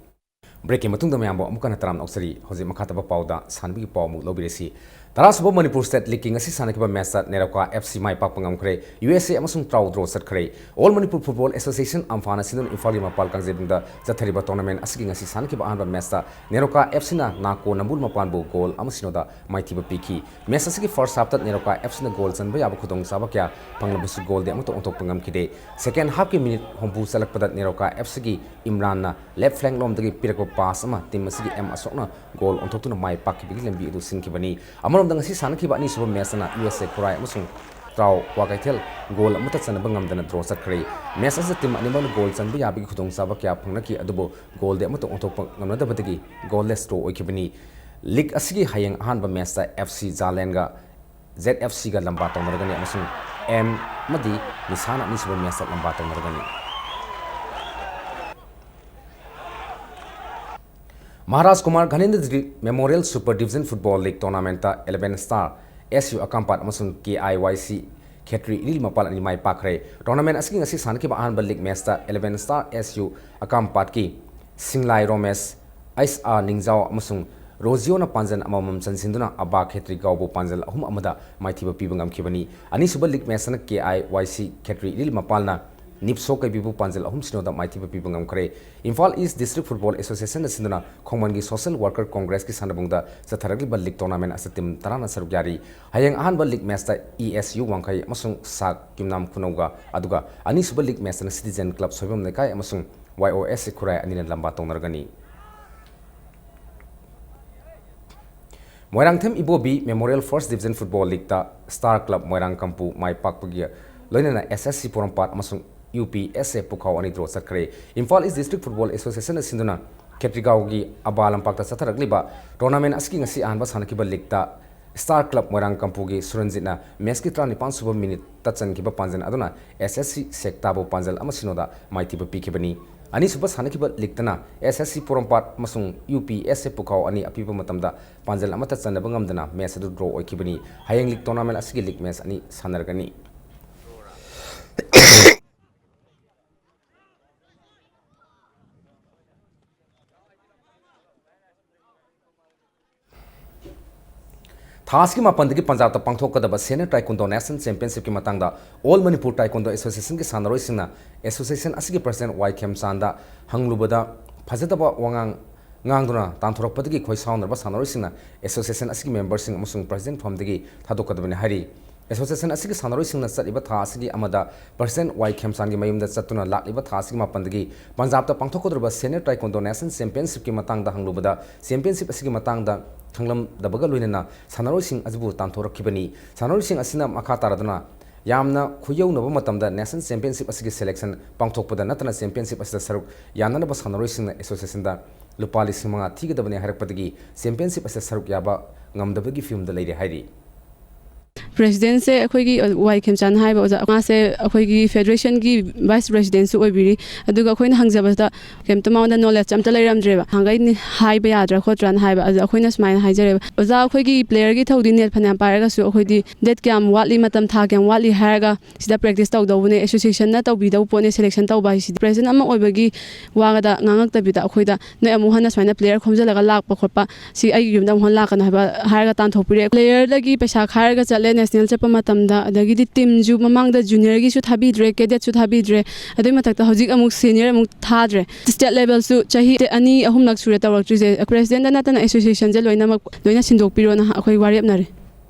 Break ꯀꯤ ꯃꯇꯨꯡꯗ ꯃꯌꯥꯝꯕꯨ ꯑꯃꯨꯛ ꯍꯟꯅ ꯇꯔꯥꯝꯅ ꯑꯣꯛꯆꯔꯤ꯫ ꯍꯧꯖꯤꯛ ꯃꯈꯥ ꯇꯥꯕ ꯄꯥꯎꯗ ꯁꯥꯟꯅꯕꯒꯤ ꯄꯥꯎ ꯑꯃꯨꯛ ꯂꯧꯕꯤꯔꯁꯤ꯫ ꯇꯔꯥꯁꯨꯕ ꯃꯅꯤꯄꯨꯔ State League ꯀꯤ ꯉꯁꯤ ꯁꯥꯟꯅꯈꯤꯕ match ꯇ ꯅꯦꯔꯣꯀꯥ F C ꯃꯥꯏ ꯄꯥꯛꯄ ꯉꯝꯈ꯭ꯔꯦ꯫ U S A ꯑꯃꯁꯨꯡ ꯇ꯭ꯔꯥꯎ draw ꯆꯠꯈ꯭ꯔꯦ꯫ All Manipur Football Association, ꯑꯝꯐꯥꯅ ꯁꯤꯟꯗꯨꯅ ꯏꯝꯐꯥꯜꯒꯤ ꯃꯄꯥꯜ ꯀꯥꯡꯖꯩꯕꯨꯡꯗ ꯆꯠꯊꯔꯤꯕ tournament ꯑꯁꯤꯒꯤ ꯉꯁꯤ ꯁꯥꯟꯅꯈꯤꯕ ꯑꯍꯥꯟꯕ match ꯇ ꯅꯦꯔꯣꯀꯥ F C ꯅ ꯅꯥꯀꯣ ꯅꯝꯕꯨꯜ ꯃꯄꯥꯟꯕꯨ goal ꯑꯃ ꯁꯤꯅꯣꯗ ꯃꯥꯏꯊꯤꯕ ꯄꯤꯈꯤ꯫ Match ꯑꯁꯤꯒꯤ first half ꯇ ꯅꯦꯔꯣꯀꯥ F C ꯅ goal ꯆꯟꯕ ꯌꯥꯕ ꯈꯨꯗꯣꯡꯆꯥꯕ ꯀꯌꯥ ꯐꯪꯂꯕꯁꯨ goal ꯗꯤ ꯑꯃꯠꯇ ꯑꯣꯟꯊꯣꯛꯄ ꯉꯝꯈꯤꯗꯦ꯫ Second half ꯀꯤ minute ꯍꯨꯝꯐꯨ ꯆꯠꯂꯛꯄꯗ ꯅꯦꯔꯣꯀꯥ F C ꯒꯤ ꯏꯝꯔꯥꯟꯅ left flank ꯂꯣꯝꯗꯒꯤ ꯄꯤꯔꯛꯄ pass ꯑꯃ team ꯑꯁꯤꯒꯤ ꯑꯦꯝ ꯑꯁꯣꯛꯅ goal ꯑꯣꯟꯊꯣꯛꯇꯨꯅ ꯃꯥꯏ ꯄꯥꯛꯈꯤꯕꯒꯤ ꯂꯝꯕꯤ ꯑꯗꯨ ꯁꯤꯟꯈꯤꯕꯅꯤ꯫ ꯑꯃꯔꯣꯝꯗ ꯉꯁꯤ ꯁꯥꯟꯅꯈꯤꯕ ꯑꯅꯤꯁꯨꯕ match ꯇꯅ U S A ꯈꯨꯔꯥꯏ ꯑꯃꯁꯨꯡ ꯇ꯭ꯔꯥꯎ ꯀ꯭ꯋꯥꯀꯩꯊꯦꯜ goal ꯑꯃꯠꯇ ꯆꯟꯅꯕ ꯉꯝꯗꯅ draw ꯆꯠꯈ꯭ꯔꯦ꯫ Match ꯑꯁꯤꯗ team ꯑꯅꯤꯃꯛꯅ goal ꯆꯟꯕ ꯌꯥꯕꯒꯤ ꯈꯨꯗꯣꯡꯆꯥꯕ ꯀꯌꯥ ꯐꯪꯅꯈꯤ, ꯑꯗꯨꯕꯨ goal ꯗꯤ ꯑꯃꯠꯇ ꯑꯣꯟꯊꯣꯛꯄ ꯉꯝꯅꯗꯕꯗꯒꯤ goalless draw ꯑꯣꯏꯈꯤꯕꯅꯤ꯫ League ꯑꯁꯤꯒꯤ ꯍꯌꯦꯡ ꯑꯍꯥꯟꯕ match ꯇ F C ꯖꯥꯂꯦꯟꯒ Z F C ꯒ ꯂꯝꯕꯥ ꯇꯧꯅꯔꯒꯅꯤ ꯑꯃꯁꯨꯡ M ꯑꯃꯗꯤ ꯅꯤꯁꯥꯅ ꯑꯅꯤꯁꯨꯕ match ꯇ ꯂꯝꯕꯥ ꯇꯧꯅꯔꯒꯅꯤ꯫ Maharaj Kumar Ganendrajit memorial super division football league ꯇꯣꯔꯅꯥꯃꯦꯟꯠꯇ eleven star S U Akampat ꯑꯃꯁꯨꯡ ꯀꯦ ꯑꯥꯏ ꯋꯥꯏ ꯁꯤ ꯈꯦꯇ꯭ꯔꯤ ꯏꯔꯤꯜ ꯃꯄꯥꯜ ꯑꯅꯤ ꯃꯥꯏ ꯄꯥꯛꯈ꯭ꯔꯦ꯫ ꯇꯣꯔꯅꯥꯃꯦꯟꯠ ꯑꯁꯤꯒꯤ ꯉꯁꯤ ꯁꯥꯟꯅꯈꯤꯕ ꯑꯍꯥꯟꯕ ꯂꯤꯒ ꯃꯦꯆꯇ ꯏꯂꯦꯚꯦꯟ ꯁ꯭ꯇꯥꯔ ꯑꯦꯁ ꯌꯨ ꯑꯀꯥꯝꯄꯥꯠꯀꯤ ꯁꯤꯡꯂꯥꯏ ꯔꯣꯃꯦꯁ, ꯑꯩꯁ ꯑꯥꯔ ꯅꯤꯡꯖꯥꯎ ꯑꯃꯁꯨꯡ ꯔꯣꯖꯤꯌꯣꯅ ꯄꯥꯟꯖꯜ ꯑꯃꯃꯝ ꯆꯟꯁꯤꯟꯗꯨꯅ ꯑꯕꯥ ꯈꯦꯇ꯭ꯔꯤꯒꯥꯎꯕꯨ ꯄꯥꯟꯖꯜ ꯑꯍꯨꯝ ꯑꯃꯗ ꯃꯥꯏꯊꯤꯕ ꯄꯤꯕ ꯉꯝꯈꯤꯕꯅꯤ꯫ ꯑꯅꯤꯁꯨꯕ ꯂꯤꯒ ꯃꯦꯆꯇꯅ ꯀꯦ ꯑꯥꯏ ꯋꯥꯏ ꯁꯤ ꯈꯦꯇ꯭ꯔꯤ ꯏꯔꯤꯜ ꯃꯄꯥꯜꯅ ꯅꯤꯞꯁꯣ ꯀꯩꯕꯤꯕꯨ ꯄꯥꯟꯖꯜ ꯑꯍꯨꯝ ꯁꯤꯅꯣꯗ ꯃꯥꯏꯊꯤꯕ ꯄꯤꯕ ꯉꯝꯈ꯭ꯔꯦ꯫ ꯏꯝꯐꯥꯜ ꯏꯁ꯭ꯠ ꯗꯤꯁꯇ꯭ꯔꯤꯛ ꯐꯨꯠꯕꯣꯜ ꯑꯦꯁꯣꯁꯤꯌꯦꯁꯟꯅ ꯁꯤꯟꯗꯨꯅ ꯈꯣꯡꯃꯟꯒꯤ ꯁꯣꯁꯤꯌꯦꯜ ꯋꯥꯔꯀꯔ ꯀꯣꯡꯒ꯭ꯔꯦꯁꯀꯤ ꯁꯥꯟꯅꯕꯨꯡꯗ ꯆꯠꯊꯔꯛꯂꯤꯕ ꯂꯤꯒ ꯇꯣꯔꯅꯥꯃꯦꯟ ꯑꯁꯤꯗ ꯇꯤꯝ ꯇꯔꯥꯅ ꯁꯔꯨꯛ ꯌꯥꯔꯤ꯫ ꯍꯌꯦꯡ ꯑꯍꯥꯟꯕ ꯂꯤꯒ ꯃꯦꯆꯇ ꯏ ꯑꯦꯁ ꯌꯨ ꯋꯥꯡꯈꯩ ꯑꯃꯁꯨꯡ ꯁꯥꯛ ꯌꯨꯝꯅꯥꯝ ꯈꯨꯅꯧꯒ, ꯑꯗꯨꯒ ꯑꯅꯤꯁꯨꯕ ꯂꯤꯒ ꯃꯦꯆꯇꯅ ꯁꯤꯇꯤꯖꯦꯟ ꯀ꯭ꯂꯕ ꯁꯣꯏꯕꯝ ꯂꯩꯀꯥꯏ ꯑꯃꯁꯨꯡ ꯋꯥꯏ ꯑꯣ ꯑꯦꯁ ꯁꯤ ꯈꯨꯔꯥꯏ ꯑꯅꯤꯅ ꯂꯝꯕꯥ ꯇꯧꯅꯔꯒꯅꯤ꯫ Moirangthem Ibobi memorial first division football ꯂꯤꯒꯇ ꯁ꯭ꯇꯥꯔ ꯀ꯭ꯂꯕ ꯃꯣꯏꯔꯥꯡ ꯀꯝꯄꯨ ꯃꯥꯏ ꯄꯥꯛꯄꯒꯤ ꯂꯣꯏꯅꯅ ꯑꯦꯁ ꯑꯦꯁ ꯁꯤ ꯄꯣꯔꯣꯝꯄꯥꯠ ꯑꯃꯁꯨꯡ ꯌꯨ ꯄꯤ ꯑꯦꯁ ꯑꯦ ꯄꯨꯈꯥꯎ ꯑꯅꯤ ꯗ꯭ꯔꯣ ꯆꯠꯈ꯭ꯔꯦ꯫ ꯏꯝꯐꯥꯜ ꯏꯁ꯭ꯠ ꯗꯤꯁꯇ꯭ꯔꯤꯛ ꯐꯨꯠꯕꯣꯜ ꯑꯦꯁꯣꯁꯤꯌꯦꯁꯟꯅ ꯁꯤꯟꯗꯨꯅ ꯈꯦꯇ꯭ꯔꯤꯒꯥꯎꯒꯤ ꯑꯕꯥ ꯂꯝꯄꯥꯛꯇ ꯆꯠꯊꯔꯛꯂꯤꯕ ꯇꯣꯔꯅꯥꯃꯦꯟ ꯑꯁꯤꯒꯤ ꯉꯁꯤ ꯑꯍꯥꯟꯕ ꯁꯥꯟꯅꯈꯤꯕ ꯂꯤꯒꯇ ꯁ꯭ꯇꯥꯔ ꯀ꯭ꯂꯕ ꯃꯣꯏꯔꯥꯡ ꯀꯝꯄꯨꯒꯤ ꯁꯨꯔꯟꯖꯤꯠꯅ ꯃꯦꯆꯀꯤ ꯇꯔꯥꯅꯤꯄꯥꯟ ꯁꯨꯕ ꯃꯤꯅꯤꯠꯇ ꯆꯟꯈꯤꯕ ꯄꯥꯟꯖꯜ ꯑꯗꯨꯅ ꯑꯦꯁ ꯑꯦꯁ ꯁꯤ ꯁꯦꯛꯇꯥꯕꯨ ꯄꯥꯟꯖꯜ ꯑꯃ ꯁꯤꯅꯣꯗ ꯃꯥꯏꯊꯤꯕ ꯄꯤꯈꯤꯕꯅꯤ꯫ ꯑꯅꯤꯁꯨꯕ ꯁꯥꯟꯅꯈꯤꯕ ꯂꯤꯒꯇꯅ ꯑꯦꯁ ꯑꯦꯁ ꯁꯤ ꯄꯣꯔꯣꯝꯄꯥꯠ ꯑꯃꯁꯨꯡ ꯌꯨ ꯄꯤ ꯑꯦꯁ ꯑꯦ ꯄꯨꯈꯥꯎ ꯑꯅꯤ ꯑꯄꯤꯕ ꯃꯇꯝꯗ ꯄꯥꯟꯖꯜ ꯑꯃꯠꯇ ꯆꯟꯅꯕ ꯉꯝꯗꯅ ꯃꯦꯆ ꯑꯗꯨ ꯗ꯭ꯔꯣ ꯑꯣꯏꯈꯤꯕꯅꯤ꯫ ꯍꯌꯦꯡ ꯂꯤꯒ ꯇꯣꯔꯅꯥꯃꯦꯟ ꯑꯁꯤꯒꯤ ꯂꯤꯒ ꯃꯦꯆ ꯑꯅꯤ ꯁꯥꯟꯅꯔꯒꯅꯤ꯫ ꯊꯥ ꯑꯁꯤꯒꯤ ꯃꯥꯄꯟꯗꯒꯤ ꯄꯟꯖꯥꯕꯇ ꯄꯥꯡꯊꯣꯛꯀꯗꯕ ꯁꯦꯅꯤꯌꯔ ꯇꯥꯏꯀꯨꯟꯗꯣ ꯅꯦꯁꯅꯦꯜ ꯆꯦꯝꯄꯤꯌꯟꯁꯤꯞꯀꯤ ꯃꯇꯥꯡꯗ ꯑꯣꯜ ꯃꯅꯤꯄꯨꯔ ꯇꯥꯏꯀꯨꯟꯗꯣ ꯑꯦꯁꯣꯁꯤꯌꯦꯁꯟꯒꯤ ꯁꯥꯟꯅꯔꯣꯏꯁꯤꯡꯅ ꯑꯦꯁꯣꯁꯤꯌꯦꯁꯟ ꯑꯁꯤꯒꯤ ꯄ꯭ꯔꯁꯤꯗꯦꯟꯠ ꯋꯥꯏ ꯈꯦꯝꯆꯥꯟꯗ ꯍꯪꯂꯨꯕꯗ ꯐꯖꯗꯕ ꯋꯥꯉꯥꯡ ꯉꯥꯡꯗꯨꯅ ꯇꯥꯟꯊꯣꯔꯛꯄꯗꯒꯤ ꯈꯣꯏ ꯁꯥꯎꯅꯔꯕ ꯁꯥꯟꯅꯔꯣꯏꯁꯤꯡꯅ ꯑꯦꯁꯣꯁꯤꯌꯦꯁꯟ ꯑꯁꯤꯒꯤ ꯃꯦꯝꯕꯔꯁꯤꯡ ꯑꯃꯁꯨꯡ ꯄ꯭ꯔꯁꯤꯗꯦꯟꯠ ꯐꯝꯗꯒꯤ ꯊꯥꯗꯣꯛꯀꯗꯕꯅꯤ ꯍꯥꯏꯔꯤ꯫ ꯑꯦꯁꯣꯁꯤꯌꯦꯁꯟ ꯑꯁꯤꯒꯤ ꯁꯥꯟꯅꯔꯣꯏꯁꯤꯡꯅ ꯆꯠꯂꯤꯕ ꯊꯥ ꯑꯁꯤꯒꯤ ꯑꯃꯗ ꯄ꯭ꯔꯁꯤꯗꯦꯟꯠ ꯋꯥꯏ ꯈꯦꯝꯆꯥꯟꯒꯤ ꯃꯌꯨꯝꯗ ꯆꯠꯇꯨꯅ ꯂꯥꯛꯂꯤꯕ ꯊꯥ ꯑꯁꯤꯒꯤ ꯃꯥꯄꯟꯗꯒꯤ ꯄꯟꯖꯥꯕꯇ ꯄꯥꯡꯊꯣꯛꯀꯗꯧꯔꯤꯕ ꯁꯦꯅꯤꯌꯔ ꯇꯥꯏꯀꯣꯟꯗꯣ ꯅꯦꯁꯅꯦꯜ ꯆꯦꯝꯄꯤꯌꯟꯁꯤꯞꯀꯤ ꯃꯇꯥꯡꯗ ꯍꯪꯂꯨꯕꯗ ꯆꯦꯝꯄꯤꯌꯟꯁꯤꯞ ꯑꯁꯤꯒꯤ ꯃꯇꯥꯡꯗ ꯈꯪꯂꯝꯗꯕꯒ ꯂꯣꯏꯅꯅ ꯁꯥꯟꯅꯔꯣꯏꯁꯤꯡ ꯑꯁꯤꯕꯨ ꯇꯥꯟꯊꯣꯔꯛꯈꯤꯕꯅꯤ꯫ ꯁꯥꯟꯅꯔꯣꯏꯁꯤꯡ ꯑꯁꯤꯅ ꯃꯈꯥ ꯇꯥꯔꯗꯨꯅ ꯌꯥꯝꯅ ꯈꯨꯌꯧꯅꯕ ꯃꯇꯝꯗ ꯅꯦꯁꯅꯦꯜ ꯆꯦꯝꯄꯤꯌꯟꯁꯤꯞ ꯑꯁꯤꯒꯤ ꯁꯦꯂꯦꯛꯁꯟ ꯄꯥꯡꯊꯣꯛꯄꯗ ꯅꯠꯇꯅ ꯆꯦꯝꯄꯤꯌꯟꯁꯤꯞ ꯑꯁꯤꯗ ꯁꯔꯨꯛ ꯌꯥꯅꯅꯕ ꯁꯥꯟꯅꯔꯣꯏꯁꯤꯡꯅ ꯑꯦꯁꯣꯁꯤꯌꯦꯁꯟꯗ ꯂꯨꯄꯥ ꯂꯤꯁꯤꯡ ꯃꯉꯥ ꯊꯤꯒꯗꯕꯅꯤ ꯍꯥꯏꯔꯛꯄꯗꯒꯤ ꯆꯦꯝꯄꯤꯌꯟꯁꯤꯞ ꯑꯁꯤꯗ ꯁꯔꯨꯛ ꯌꯥꯕ ꯉꯝꯗꯕꯒꯤ ꯐꯤꯕꯝꯗ ꯂꯩꯔꯦ ꯍꯥꯏꯔꯤ꯫ ꯄ꯭ꯔꯦꯁꯤꯗꯦꯟꯁꯦ ꯑꯩꯈꯣꯏꯒꯤ ꯋꯥꯏ ꯈꯦꯝꯆꯥꯟ ꯍꯥꯏꯕ ꯑꯣꯖꯥ, ꯃꯥꯁꯦ ꯑꯩꯈꯣꯏꯒꯤ ꯐꯦꯗꯔꯦꯁꯟꯒꯤ ꯚꯥꯏꯁ ꯄ꯭ꯔꯦꯁꯤꯗꯦꯟꯁꯨ ꯑꯣꯏꯕꯤꯔꯤ꯫ ꯑꯗꯨꯒ ꯑꯩꯈꯣꯏꯅ ꯍꯪꯖꯕꯗ ꯀꯩꯝꯇ ꯃꯉꯣꯟꯗ ꯅꯣꯂꯦꯖ ꯑꯝꯇ ꯂꯩꯔꯝꯗ꯭ꯔꯦꯕ꯫ ꯍꯪꯒꯩ ꯍꯥꯏꯕ ꯌꯥꯗ꯭ꯔꯥ ꯈꯣꯠꯇ꯭ꯔꯥꯅ ꯍꯥꯏꯕ꯫ ꯑꯗꯨꯗ ꯑꯩꯈꯣꯏꯅ ꯁꯨꯃꯥꯏꯅ ꯍꯥꯏꯖꯔꯦꯕ, "ꯑꯣꯖꯥ, ꯑꯩꯈꯣꯏꯒꯤ ꯄ꯭ꯂꯦꯌꯔꯒꯤ ꯊꯧꯗꯤ ꯅꯦꯠ ꯐꯅꯌꯥꯝ ꯄꯥꯏꯔꯒꯁꯨ ꯑꯩꯈꯣꯏꯗꯤ ꯗꯦꯠ ꯀꯌꯥꯝ ꯋꯥꯠꯂꯤ, ꯃꯇꯝ ꯊꯥ ꯀꯌꯥꯝ ꯋꯥꯠꯂꯤ ꯍꯥꯏꯔꯒ ꯁꯤꯗ ꯄ꯭ꯔꯦꯛꯇꯤꯁ ꯇꯧꯗꯧꯕꯅꯦ, ꯑꯦꯁꯣꯁꯤꯌꯦꯁꯟꯅ ꯇꯧꯕꯤꯗꯧꯕ ꯄꯣꯠꯅꯦ, ꯁꯦꯂꯦꯛꯁꯟ ꯇꯧꯕ ꯍꯥꯏꯁꯤꯗꯤ"꯫ ꯄ꯭ꯔꯦꯁꯤꯗꯦꯟ ꯑꯃ ꯑꯣꯏꯕꯒꯤ ꯋꯥꯒꯗ ꯉꯥꯡꯉꯛꯇꯕꯤꯗ ꯑꯩꯈꯣꯏꯗ ꯅꯣꯏ ꯑꯃꯨꯛ ꯍꯟꯅ ꯁꯨꯃꯥꯏꯅ ꯄ꯭ꯂꯦꯌꯔ ꯈꯣꯝꯖꯤꯜꯂꯒ ꯂꯥꯛꯄ ꯈꯣꯠꯄ, ꯁꯤ ꯑꯩꯒꯤ ꯌꯨꯝꯗ ꯑꯃꯨꯛ ꯍꯟꯅ ꯂꯥꯛꯀꯅꯨ ꯍꯥꯏꯕ ꯍꯥꯏꯔꯒ ꯇꯥꯟꯊꯣꯛꯄꯤꯔꯦ꯫ ꯄ꯭ꯂꯦꯌꯔꯗꯒꯤ ꯄꯩꯁꯥ ꯈꯥꯏꯔꯒ ꯆꯠꯂꯦ ꯅꯦꯁꯅꯦꯜ ꯆꯠꯄ ꯃꯇꯝꯗ, ꯑꯗꯒꯤꯗꯤ ꯇꯤꯝꯁꯨ ꯃꯃꯥꯡꯗ ꯖꯨꯅꯤꯌꯔꯒꯤꯁꯨ ꯊꯥꯕꯤꯗ꯭ꯔꯦ, ꯀꯦꯗꯦꯠꯁꯨ ꯊꯥꯕꯤꯗ꯭ꯔꯦ, ꯑꯗꯨꯏ ꯃꯊꯛꯇ ꯍꯧꯖꯤꯛ ꯑꯃꯨꯛ ꯁꯦꯅꯤꯌꯔ ꯑꯃꯨꯛ ꯊꯥꯗ꯭ꯔꯦ꯫ ꯁ꯭ꯇꯦꯠ ꯂꯦꯚꯦꯜꯁꯨ ꯆꯍꯤ ꯑꯅꯤ ꯑꯍꯨꯝꯂꯛ ꯁꯨꯔꯦ ꯇꯧꯔꯛꯇ꯭ꯔꯤꯁꯦ꯫ ꯄ꯭ꯔꯦꯁꯤꯗꯦꯟꯗ ꯅꯠꯇꯅ ꯑꯦꯁꯣꯁꯤꯌꯦꯁꯟꯁꯦ ꯂꯣꯏꯅꯃꯛ ꯂꯣꯏꯅ ꯁꯤꯟꯗꯣꯛꯄꯤꯔꯣꯅ ꯑꯩꯈꯣꯏ ꯋꯥꯔꯦꯞꯅꯔꯦ꯫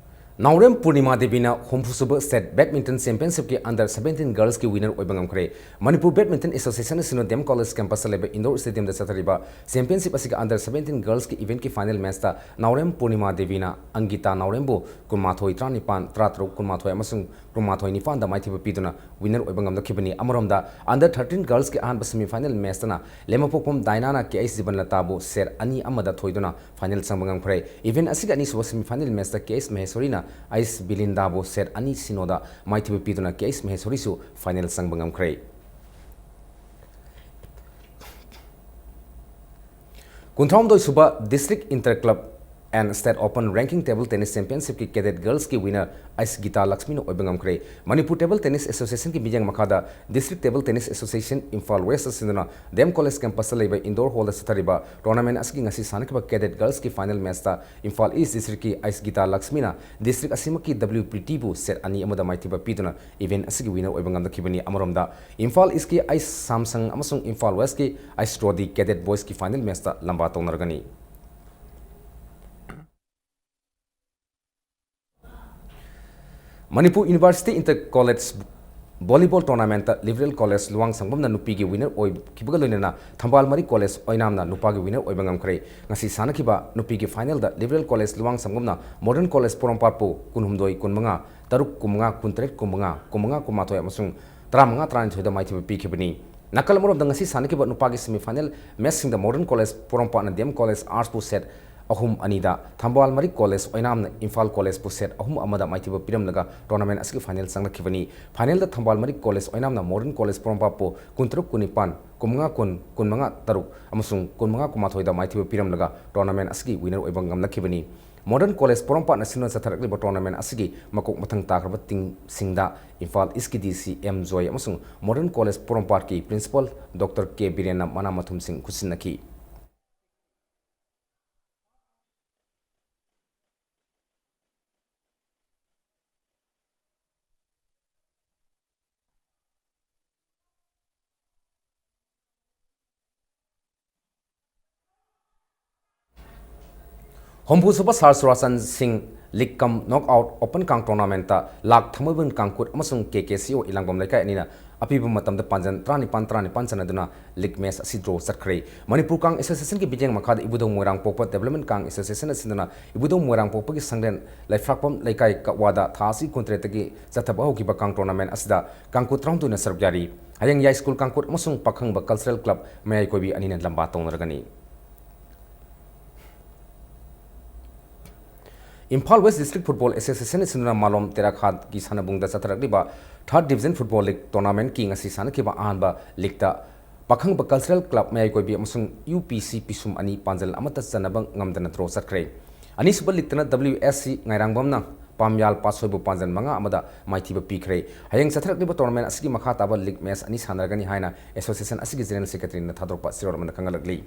ꯅꯥꯎꯔꯦꯝ ꯄꯨꯔꯅꯤꯃꯥ ꯗꯦꯕꯤꯅ ꯍꯨꯝꯐꯨꯁꯨꯕ ꯁ꯭ꯇꯦꯠ ꯕꯦꯗꯃꯤꯟꯇꯟ ꯆꯦꯝꯄꯤꯌꯟꯁꯤꯞꯀꯤ ꯑꯟꯗꯔ ꯁꯕꯦꯟꯇꯤꯟ ꯒꯔꯜꯁꯀꯤ ꯋꯤꯅꯔ ꯑꯣꯏꯕ ꯉꯝꯈ꯭ꯔꯦ꯫ ꯃꯅꯤꯄꯨꯔ ꯕꯦꯗꯃꯤꯟꯇꯟ ꯑꯦꯁꯣꯁꯤꯌꯦꯁꯟ ꯑꯁꯤꯅ ꯗꯤ ꯑꯦꯝ ꯀꯣꯂꯦꯖ ꯀꯦꯝꯄꯁꯇ ꯂꯩꯕ ꯏꯟꯗꯣꯔ ꯁ꯭ꯇꯦꯗꯤꯌꯝꯗ ꯆꯠꯊꯔꯤꯕ ꯆꯦꯝꯄꯤꯌꯟꯁꯤꯞ ꯑꯁꯤꯒꯤ ꯑꯟꯗꯔ ꯁꯕꯦꯟꯇꯤꯟ ꯒꯔꯜꯁꯀꯤ ꯏꯚꯦꯟꯠꯀꯤ ꯐꯥꯏꯅꯦꯜ ꯃꯦꯆꯇ ꯅꯥꯎꯔꯦꯝ ꯄꯨꯔꯅꯤꯃꯥ ꯗꯦꯕꯤꯅ ꯑꯪꯒꯤꯇꯥ ꯅꯥꯎꯔꯦꯝꯕꯨ ꯀꯨꯟꯃꯥꯊꯣꯏ, ꯇꯔꯥꯅꯤꯄꯥꯟ, ꯇꯔꯥꯇꯔꯨꯛ, ꯀꯨꯟꯃꯥꯊꯣꯏ ꯑꯃꯁꯨꯡ ꯀꯨꯟꯃꯥꯊꯣꯏ ꯅꯤꯄꯥꯟꯗ ꯃꯥꯏꯊꯤꯕ ꯄꯤꯗꯨꯅ ꯋꯤꯅꯔ ꯑꯣꯏꯕ ꯉꯝꯂꯛꯈꯤꯕꯅꯤ꯫ ꯑꯃꯔꯣꯝꯗ, ꯑꯟꯗꯔ ꯊꯥꯔꯇꯤꯟ ꯒꯔꯜꯁꯀꯤ ꯑꯍꯥꯟꯕ ꯁꯦꯃꯤ ꯐꯥꯏꯅꯦꯜ ꯃꯦꯆꯇꯅ ꯂꯦꯃꯄꯣꯛꯄꯝ ꯗꯥꯏꯅꯥꯅ ꯀꯦ ꯑꯩꯆ ꯖꯤꯕꯟꯂꯇꯥꯕꯨ ꯁꯦꯠ ꯑꯅꯤ ꯑꯃꯗ ꯊꯣꯏꯗꯨꯅ ꯐꯥꯏꯅꯦꯜ ꯆꯪꯕ ꯉꯝꯈ꯭ꯔꯦ꯫ ꯏꯚꯦꯟꯠ ꯑꯁꯤꯒꯤ ꯑꯅꯤꯁꯨꯕ ꯁꯦꯃꯤ ꯐꯥꯏꯅꯦꯜ ꯃꯦꯆꯇ ꯀꯦ ꯑꯩꯆ ꯃꯍꯦꯁꯣꯔꯤꯅ ꯑꯩꯆ ꯕꯤꯂꯤꯟꯗꯥꯕꯨ ꯁꯦꯠ ꯑꯅꯤ ꯁꯤꯅꯣꯗ ꯃꯥꯏꯊꯤꯕ ꯄꯤꯗꯨꯅ ꯀꯦ ꯑꯩꯆ ꯃꯍꯦꯁꯣꯔꯤꯁꯨ ꯐꯥꯏꯅꯦꯜ ꯆꯪꯕ ꯉꯝꯈ꯭ꯔꯦ꯫ ꯀꯨꯟꯊ꯭ꯔꯥꯍꯨꯝꯗꯣꯏ ꯁꯨꯕ District Inter Club and State Open Ranking Table Tennis Championshipꯀꯤ cadet girlsꯀꯤ winner ꯑꯩꯆ ꯒꯤꯇꯥ ꯂꯛꯁꯃꯤꯅ ꯑꯣꯏꯕ ꯉꯝꯈ꯭ꯔꯦ꯫ ꯃꯅꯤꯄꯨꯔ Table Tennis Associationꯒꯤ ꯃꯤꯠꯌꯦꯡ ꯃꯈꯥꯗ District Table Tennis Association Imphal Westꯅ ꯁꯤꯟꯗꯨꯅ ꯗꯤ ꯑꯦꯝ ꯀꯣꯂꯦꯖ ꯀꯦꯝꯄꯁꯇ ꯂꯩꯕ ꯏꯟꯗꯣꯔ ꯍꯣꯜꯗ ꯆꯠꯊꯔꯤꯕ ꯇꯣꯔꯅꯥꯃꯦꯟ ꯑꯁꯤꯒꯤ ꯉꯁꯤ ꯁꯥꯟꯅꯈꯤꯕ cadet girlsꯀꯤ final matchꯇ ꯏꯝꯐꯥꯜ East Districtꯀꯤ ꯑꯩꯆ ꯒꯤꯇꯥ ꯂꯛꯁꯃꯤꯅ district ꯑꯁꯤꯃꯛꯀꯤ W P Tꯕꯨ set ꯑꯅꯤ ꯑꯃꯗ ꯃꯥꯏꯊꯤꯕ ꯄꯤꯗꯨꯅ event ꯑꯁꯤꯒꯤ winner ꯑꯣꯏꯕ ꯉꯝꯂꯛꯈꯤꯕꯅꯤ꯫ ꯑꯃꯔꯣꯝꯗ, ꯏꯝꯐꯥꯜ Eastꯀꯤ ꯑꯩꯆ ꯁꯥꯝꯁꯪ ꯑꯃꯁꯨꯡ ꯏꯝꯐꯥꯜ Westꯀꯤ ꯑꯩꯆ ꯔꯣꯗꯤ cadet boysꯀꯤ final matchꯇ ꯂꯝꯕꯥ ꯇꯧꯅꯔꯒꯅꯤ꯫ Manipur University Inter College Volleyball Tournamentꯇ Liberal College ꯂꯨꯋꯥꯡꯁꯪꯕꯝꯅ ꯅꯨꯄꯤꯒꯤ winner ꯑꯣꯏꯈꯤꯕꯒ ꯂꯣꯏꯅꯅ ꯊꯝꯕꯥꯜ ꯃꯔꯤ College ꯑꯣꯏꯅꯥꯝꯅ ꯅꯨꯄꯥꯒꯤ winner ꯑꯣꯏꯕ ꯉꯝꯈ꯭ꯔꯦ꯫ ꯉꯁꯤ ꯁꯥꯟꯅꯈꯤꯕ ꯅꯨꯄꯤꯒꯤ finalꯗ Liberal College ꯂꯨꯋꯥꯡꯁꯪꯕꯝꯅ Modern College ꯄꯣꯔꯣꯝꯄꯥꯠꯄꯨ ꯀꯨꯟꯍꯨꯝꯗꯣꯏ ꯀꯨꯟꯃꯉꯥ, ꯇꯔꯨꯛ ꯀꯨꯟꯃꯉꯥ, ꯀꯨꯟꯇꯔꯦꯠ ꯀꯨꯟꯃꯉꯥ, ꯀꯨꯟꯃꯉꯥ ꯀꯨꯟꯃꯥꯊꯣꯏ ꯑꯃꯁꯨꯡ ꯇꯔꯥꯃꯉꯥ ꯇꯔꯥꯅꯤꯊꯣꯏꯗ ꯃꯥꯏꯊꯤꯕ ꯄꯤꯈꯤꯕꯅꯤ꯫ ꯅꯥꯀꯜ ꯑꯃꯔꯣꯝꯗ, ꯉꯁꯤ ꯁꯥꯟꯅꯈꯤꯕ ꯅꯨꯄꯥꯒꯤ semi final matchꯁꯤꯡꯗ Modern College ꯄꯣꯔꯣꯝꯄꯥꯠꯅ D M College Artsꯄꯨ set ꯑꯍꯨꯝ ꯑꯅꯤꯗ ꯊꯝꯕꯥꯜ ꯃꯔꯤꯛ ꯀꯣꯂꯦꯖ ꯑꯣꯏꯅꯥꯝꯅ ꯏꯝꯐꯥꯜ ꯀꯣꯂꯦꯖꯄꯨ set ꯑꯍꯨꯝ ꯑꯃꯗ ꯃꯥꯏꯊꯤꯕ ꯄꯤꯔꯝꯂꯒ tournament ꯑꯁꯤꯒꯤ final ꯆꯪꯂꯛꯈꯤꯕꯅꯤ꯫ Finalꯗ ꯊꯝꯕꯥꯜ ꯃꯔꯤꯛ ꯀꯣꯂꯦꯖ ꯑꯣꯏꯅꯥꯝꯅ Modern College ꯄꯣꯔꯣꯝꯄꯥꯠꯄꯨ ꯀꯨꯟꯇꯔꯨꯛ ꯀꯨꯟꯅꯤꯄꯥꯟ, ꯀꯨꯟꯃꯉꯥ ꯀꯨꯟ, ꯀꯨꯟꯃꯉꯥ ꯇꯔꯨꯛ ꯑꯃꯁꯨꯡ ꯀꯨꯟꯃꯉꯥ ꯀꯨꯟꯃꯥꯊꯣꯏꯗ ꯃꯥꯏꯊꯤꯕ ꯄꯤꯔꯝꯂꯒ tournament ꯑꯁꯤꯒꯤ winner ꯑꯣꯏꯕ ꯉꯝꯂꯛꯈꯤꯕꯅꯤ꯫ Modern College ꯄꯣꯔꯣꯝꯄꯥꯠꯅ ꯁꯤꯟꯗꯨꯅ ꯆꯠꯊꯔꯛꯂꯤꯕ tournament ꯑꯁꯤꯒꯤ ꯃꯀꯣꯛ ꯃꯊꯪ ꯇꯥꯈ꯭ꯔꯕ ꯇꯤꯝꯁꯤꯡꯗ ꯏꯝꯐꯥꯜ ꯏꯁꯀꯤ ꯗꯤ ꯁꯤ ꯑꯦꯝ ꯖꯣꯏ ꯑꯃꯁꯨꯡ Modern College ꯄꯣꯔꯣꯝꯄꯥꯠꯀꯤ principal Doctor ꯀꯦ ꯕꯤꯔꯦꯟꯅ ꯃꯅꯥ ꯃꯊꯨꯝꯁꯤꯡ ꯈꯨꯠꯁꯤꯟꯅꯈꯤ꯫ ꯍꯨꯝꯐꯨꯁꯨꯕ ꯁꯥꯔ ꯆꯨꯔꯥꯆꯥꯟ ꯁꯤꯡ ꯂꯤꯛ ꯀꯝ ꯅꯣꯛ ꯑꯥꯎꯠ ꯑꯣꯄꯟ ꯀꯥꯡ ꯇꯣꯔꯅꯥꯃꯦꯟꯠꯇ ꯂꯥꯛ ꯊꯥꯡꯃꯩꯕꯟ ꯀꯥꯡꯈꯨꯠ ꯑꯃꯁꯨꯡ ꯀꯦ ꯀꯦ ꯁꯤ ꯑꯣ ꯏꯂꯥꯡꯕꯝ ꯂꯩꯀꯥꯏ ꯑꯅꯤꯅ ꯑꯄꯤꯕ ꯃꯇꯝꯗ ꯄꯥꯟꯖꯟ ꯇꯔꯥꯅꯤꯄꯥꯟ ꯇꯔꯥꯅꯤꯄꯥꯟ ꯆꯟꯅꯗꯨꯅ ꯂꯤꯛ ꯃꯦꯆ ꯑꯁꯤ ꯗ꯭ꯔꯣ ꯆꯠꯈ꯭ꯔꯦ꯫ ꯃꯅꯤꯄꯨꯔ ꯀꯥꯡ ꯑꯦꯁꯣꯁꯤꯌꯦꯁꯟꯒꯤ ꯃꯤꯠꯌꯦꯡ ꯃꯈꯥꯗ ꯏꯕꯨꯙꯧ ꯃꯣꯏꯔꯥꯡꯄꯣꯛꯄ ꯗꯦꯕꯂꯞꯃꯦꯟꯠ ꯀꯥꯡ ꯑꯦꯁꯣꯁꯤꯌꯦꯁꯟꯅ ꯁꯤꯟꯗꯨꯅ ꯏꯕꯨꯙꯧ ꯃꯣꯏꯔꯥꯡꯄꯣꯛꯄꯒꯤ ꯁꯪꯂꯦꯟ ꯂꯩꯐ꯭ꯔꯥꯛꯄꯝ ꯂꯩꯀꯥꯏ ꯀꯛꯋꯥꯗ ꯊꯥ ꯑꯁꯤꯒꯤ ꯀꯨꯟꯇꯔꯦꯠꯇꯒꯤ ꯆꯠꯊꯕ ꯍꯧꯈꯤꯕ ꯀꯥꯡ ꯇꯣꯔꯅꯥꯃꯦꯟꯠ ꯑꯁꯤꯗ ꯀꯥꯡꯈꯨꯠ ꯇꯔꯥꯍꯨꯝꯗꯣꯏꯅ ꯁꯔꯨꯛ ꯌꯥꯔꯤ꯫ ꯍꯌꯦꯡ ꯌꯥꯏꯁ꯭ꯀꯨꯜ ꯀꯥꯡꯈꯨꯠ ꯑꯃꯁꯨꯡ ꯄꯥꯈꯪꯕ ꯀꯜꯆꯔꯦꯜ ꯀ꯭ꯂꯕ ꯃꯌꯥꯏ ꯀꯣꯏꯕꯤ ꯑꯅꯤꯅ ꯂꯝꯕꯥ ꯇꯧꯅꯔꯒꯅꯤ꯫ ꯏꯝꯐꯥꯜ ꯋꯦꯁ꯭ꯠ ꯗꯤꯁꯇ꯭ꯔꯤꯛ ꯐꯨꯠꯕꯣꯜ ꯑꯦꯁꯣꯁꯤꯌꯦꯁꯟꯅ ꯁꯤꯟꯗꯨꯅ ꯃꯥꯂꯣꯝ ꯇꯦꯔꯥꯈꯥꯠꯀꯤ ꯁꯥꯟꯅꯕꯨꯡꯗ ꯆꯠꯊꯔꯛꯂꯤꯕ ꯊꯥꯔꯗ ꯗꯤꯕꯤꯖꯟ ꯐꯨꯠꯕꯣꯜ ꯂꯤꯒ ꯇꯣꯔꯅꯥꯃꯦꯟꯠꯀꯤ ꯉꯁꯤ ꯁꯥꯟꯅꯈꯤꯕ ꯑꯍꯥꯟꯕ ꯂꯤꯒꯇ ꯄꯥꯈꯪꯕ ꯀꯜꯆꯔꯦꯜ ꯀ꯭ꯂꯕ ꯃꯌꯥꯏ ꯀꯣꯏꯕꯤ ꯑꯃꯁꯨꯡ ꯌꯨ ꯄꯤ ꯁꯤ ꯄꯤꯁꯨꯝ ꯑꯅꯤ ꯄꯥꯟꯖꯜ ꯑꯃꯠꯇ ꯆꯟꯅꯕ ꯉꯝꯗꯅ ꯗ꯭ꯔꯣ ꯆꯠꯈ꯭ꯔꯦ꯫ ꯑꯅꯤꯁꯨꯕ ꯂꯤꯒꯇꯅ ꯗꯕ꯭ꯂꯤꯎ ꯑꯦꯁ ꯁꯤ ꯉꯥꯏꯔꯥꯡꯕꯝꯅ ꯄꯥꯝꯌꯥꯜ ꯄꯥꯠꯁꯣꯏꯕꯨ ꯄꯥꯟꯖꯟ ꯃꯉꯥ ꯑꯃꯗ ꯃꯥꯏꯊꯤꯕ ꯄꯤꯈ꯭ꯔꯦ꯫ ꯍꯌꯦꯡ ꯆꯠꯊꯔꯛꯂꯤꯕ ꯇꯣꯔꯅꯥꯃꯦꯟꯠ ꯑꯁꯤꯒꯤ ꯃꯈꯥ ꯇꯥꯕ ꯂꯤꯒ ꯃꯦꯆ ꯑꯅꯤ ꯁꯥꯟꯅꯔꯒꯅꯤ ꯍꯥꯏꯅ ꯑꯦꯁꯣꯁꯤꯌꯦꯁꯟ ꯑꯁꯤꯒꯤ ꯖꯦꯅꯔꯦꯜ ꯁꯦꯀ꯭ꯔꯦꯇꯔꯤꯅ ꯊꯥꯗꯣꯔꯛꯄ ꯆꯦꯔꯣꯜ ꯑꯃꯗ ꯈꯪꯍꯜꯂꯛꯂꯤ꯫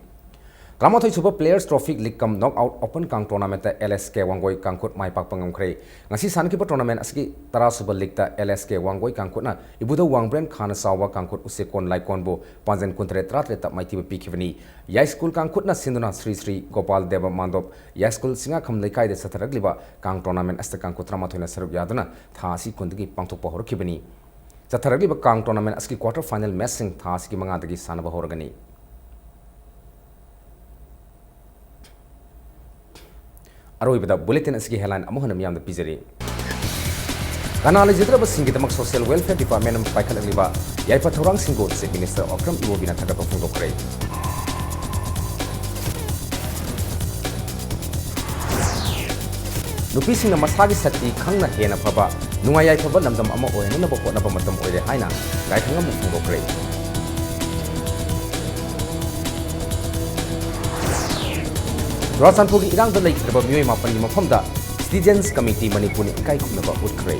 ꯇꯔꯥꯃꯥꯊꯣꯏ ꯁꯨꯕ ꯄ꯭ꯂꯦꯌꯔꯁ ꯇ꯭ꯔꯣꯐꯤ ꯂꯤꯒ ꯀꯝ ꯅꯣꯛ ꯑꯥꯎꯠ ꯑꯣꯄꯟ ꯀꯥꯡ ꯇꯣꯔꯅꯥꯃꯦꯟꯠꯇ ꯑꯦꯜ ꯑꯦꯁ ꯀꯦ ꯋꯥꯡꯒꯣꯏ ꯀꯥꯡꯈꯨꯠ ꯃꯥꯏ ꯄꯥꯛꯄ ꯉꯝꯈ꯭ꯔꯦ꯫ ꯉꯁꯤ ꯁꯥꯟꯅꯈꯤꯕ ꯇꯣꯔꯅꯥꯃꯦꯟꯠ ꯑꯁꯤꯒꯤ ꯇꯔꯥꯁꯨꯕ ꯂꯤꯒꯇ ꯑꯦꯜ ꯑꯦꯁ ꯀꯦ ꯋꯥꯡꯒꯣꯏ ꯀꯥꯡꯈꯨꯠꯅ ꯏꯕꯨꯙꯧ ꯋꯥꯡꯕ꯭ꯔꯦꯟ ꯈꯥꯅ ꯆꯥꯎꯕ ꯀꯥꯡꯈꯨꯠ ꯎꯆꯦꯛꯀꯣꯟ ꯂꯥꯏꯀꯣꯟꯕꯨ ꯄꯥꯟꯖꯟ ꯀꯨꯟꯇꯔꯦꯠ ꯇꯔꯥꯇꯔꯦꯠꯇ ꯃꯥꯏꯊꯤꯕ ꯄꯤꯈꯤꯕꯅꯤ꯫ ꯌꯥꯏꯁ꯭ꯀꯨꯜ ꯀꯥꯡꯈꯨꯠꯅ ꯁꯤꯟꯗꯨꯅ ꯁ꯭ꯔꯤ ꯁ꯭ꯔꯤ ꯒꯣꯄꯥꯜ ꯗꯦꯕ ꯃꯥꯟꯗꯣꯞ ꯌꯥꯏꯁ꯭ꯀꯨꯜ ꯁꯤꯡꯉꯥꯈꯝ ꯂꯩꯀꯥꯏꯗ ꯆꯠꯊꯔꯛꯂꯤꯕ ꯀꯥꯡ ꯇꯣꯔꯅꯥꯃꯦꯟꯠ ꯑꯁꯤꯗ ꯀꯥꯡꯈꯨꯠ ꯇꯔꯥꯃꯥꯊꯣꯏꯅ ꯁꯔꯨꯛ ꯌꯥꯗꯨꯅ ꯊꯥ ꯑꯁꯤ ꯀꯨꯟꯗꯒꯤ ꯄꯥꯡꯊꯣꯛꯄ ꯍꯧꯔꯛꯈꯤꯕꯅꯤ꯫ ꯆꯠꯊꯔꯛꯂꯤꯕ ꯀꯥꯡ ꯇꯣꯔꯅꯥꯃꯦꯟꯠ ꯑꯁꯤꯒꯤ ꯀ꯭ꯋꯥꯔꯇꯔ ꯐꯥꯏꯅꯦꯜ ꯃꯦꯆꯁꯤꯡ ꯊꯥ ꯑꯁꯤꯒꯤ ꯃꯉꯥꯗꯒꯤ ꯁꯥꯟꯅꯕ ꯍꯧꯔꯒꯅꯤ꯫ ꯑꯔꯣꯏꯕꯗ ꯕꯨꯂꯦꯇꯤꯟ ꯑꯁꯤꯒꯤ ꯍꯦꯗꯂꯥꯏꯟ ꯑꯃꯨꯛ ꯍꯟꯅ ꯃꯤꯌꯥꯝꯗ ꯄꯤꯖꯔꯤ꯫ ꯀꯅꯥ ꯂꯩꯖꯗ꯭ꯔꯕꯁꯤꯡꯒꯤꯗꯃꯛ ꯁꯣꯁꯤꯌꯦꯜ ꯋꯦꯜꯐꯤꯌꯔ ꯗꯤꯄꯥꯔꯠꯃꯦꯟꯅ ꯄꯥꯏꯈꯠꯂꯛꯂꯤꯕ ꯌꯥꯏꯐ ꯊꯧꯔꯥꯡꯁꯤꯡꯕꯨ ꯆꯤꯐ ꯃꯤꯅꯤꯁꯇꯔ ꯑꯣꯀ꯭ꯔꯝ ꯏꯕꯣꯕꯤꯅ ꯊꯥꯒꯠꯄ ꯐꯣꯡꯗꯣꯛꯈ꯭ꯔꯦ꯫ ꯅꯨꯄꯤꯁꯤꯡꯅ ꯃꯁꯥꯒꯤ ꯁꯛꯇꯤ ꯈꯪꯅ ꯍꯦꯟꯅ ꯐꯕ, ꯅꯨꯡꯉꯥꯏ ꯌꯥꯏꯐꯕ ꯂꯝꯗꯝ ꯑꯃ ꯑꯣꯏꯍꯟꯅꯕ ꯍꯣꯠꯅꯕ ꯃꯇꯝ ꯑꯣꯏꯔꯦ ꯍꯥꯏꯅ ꯒꯥꯏꯈꯪꯉꯝꯅ ꯐꯣꯡꯗꯣꯛꯈ꯭ꯔꯦ꯫ ꯆꯨꯔꯥꯆꯥꯟꯄꯨꯔꯒꯤ ꯏꯔꯥꯡꯗ ꯂꯩꯈꯤꯗ꯭ꯔꯕ ꯃꯤꯑꯣꯏ ꯃꯥꯄꯟꯒꯤ ꯃꯐꯝꯗ Citizens Committee ꯃꯅꯤꯄꯨꯔꯅ ꯏꯀꯥꯏ ꯈꯨꯝꯅꯕ ꯎꯠꯈ꯭ꯔꯦ꯫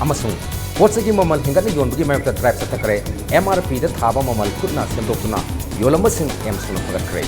ꯑꯃꯁꯨꯡ ꯄꯣꯠ ꯆꯩꯒꯤ ꯃꯃꯜ ꯍꯦꯟꯒꯠꯅ ꯌꯣꯟꯕꯒꯤ ꯃꯥꯌꯣꯛꯇ ꯗ꯭ꯔꯥꯏꯚ ꯆꯠꯊꯈ꯭ꯔꯦ꯫ ꯑꯦꯝ ꯑꯥꯔ ꯄꯤꯗ ꯊꯥꯕ ꯃꯃꯜ ꯈꯨꯠꯅ ꯁꯦꯝꯗꯣꯛꯇꯨꯅ ꯌꯣꯜꯂꯝꯕꯁꯤꯡ ꯑꯦꯝꯁꯨꯅ ꯐꯒꯠꯈ꯭ꯔꯦ꯫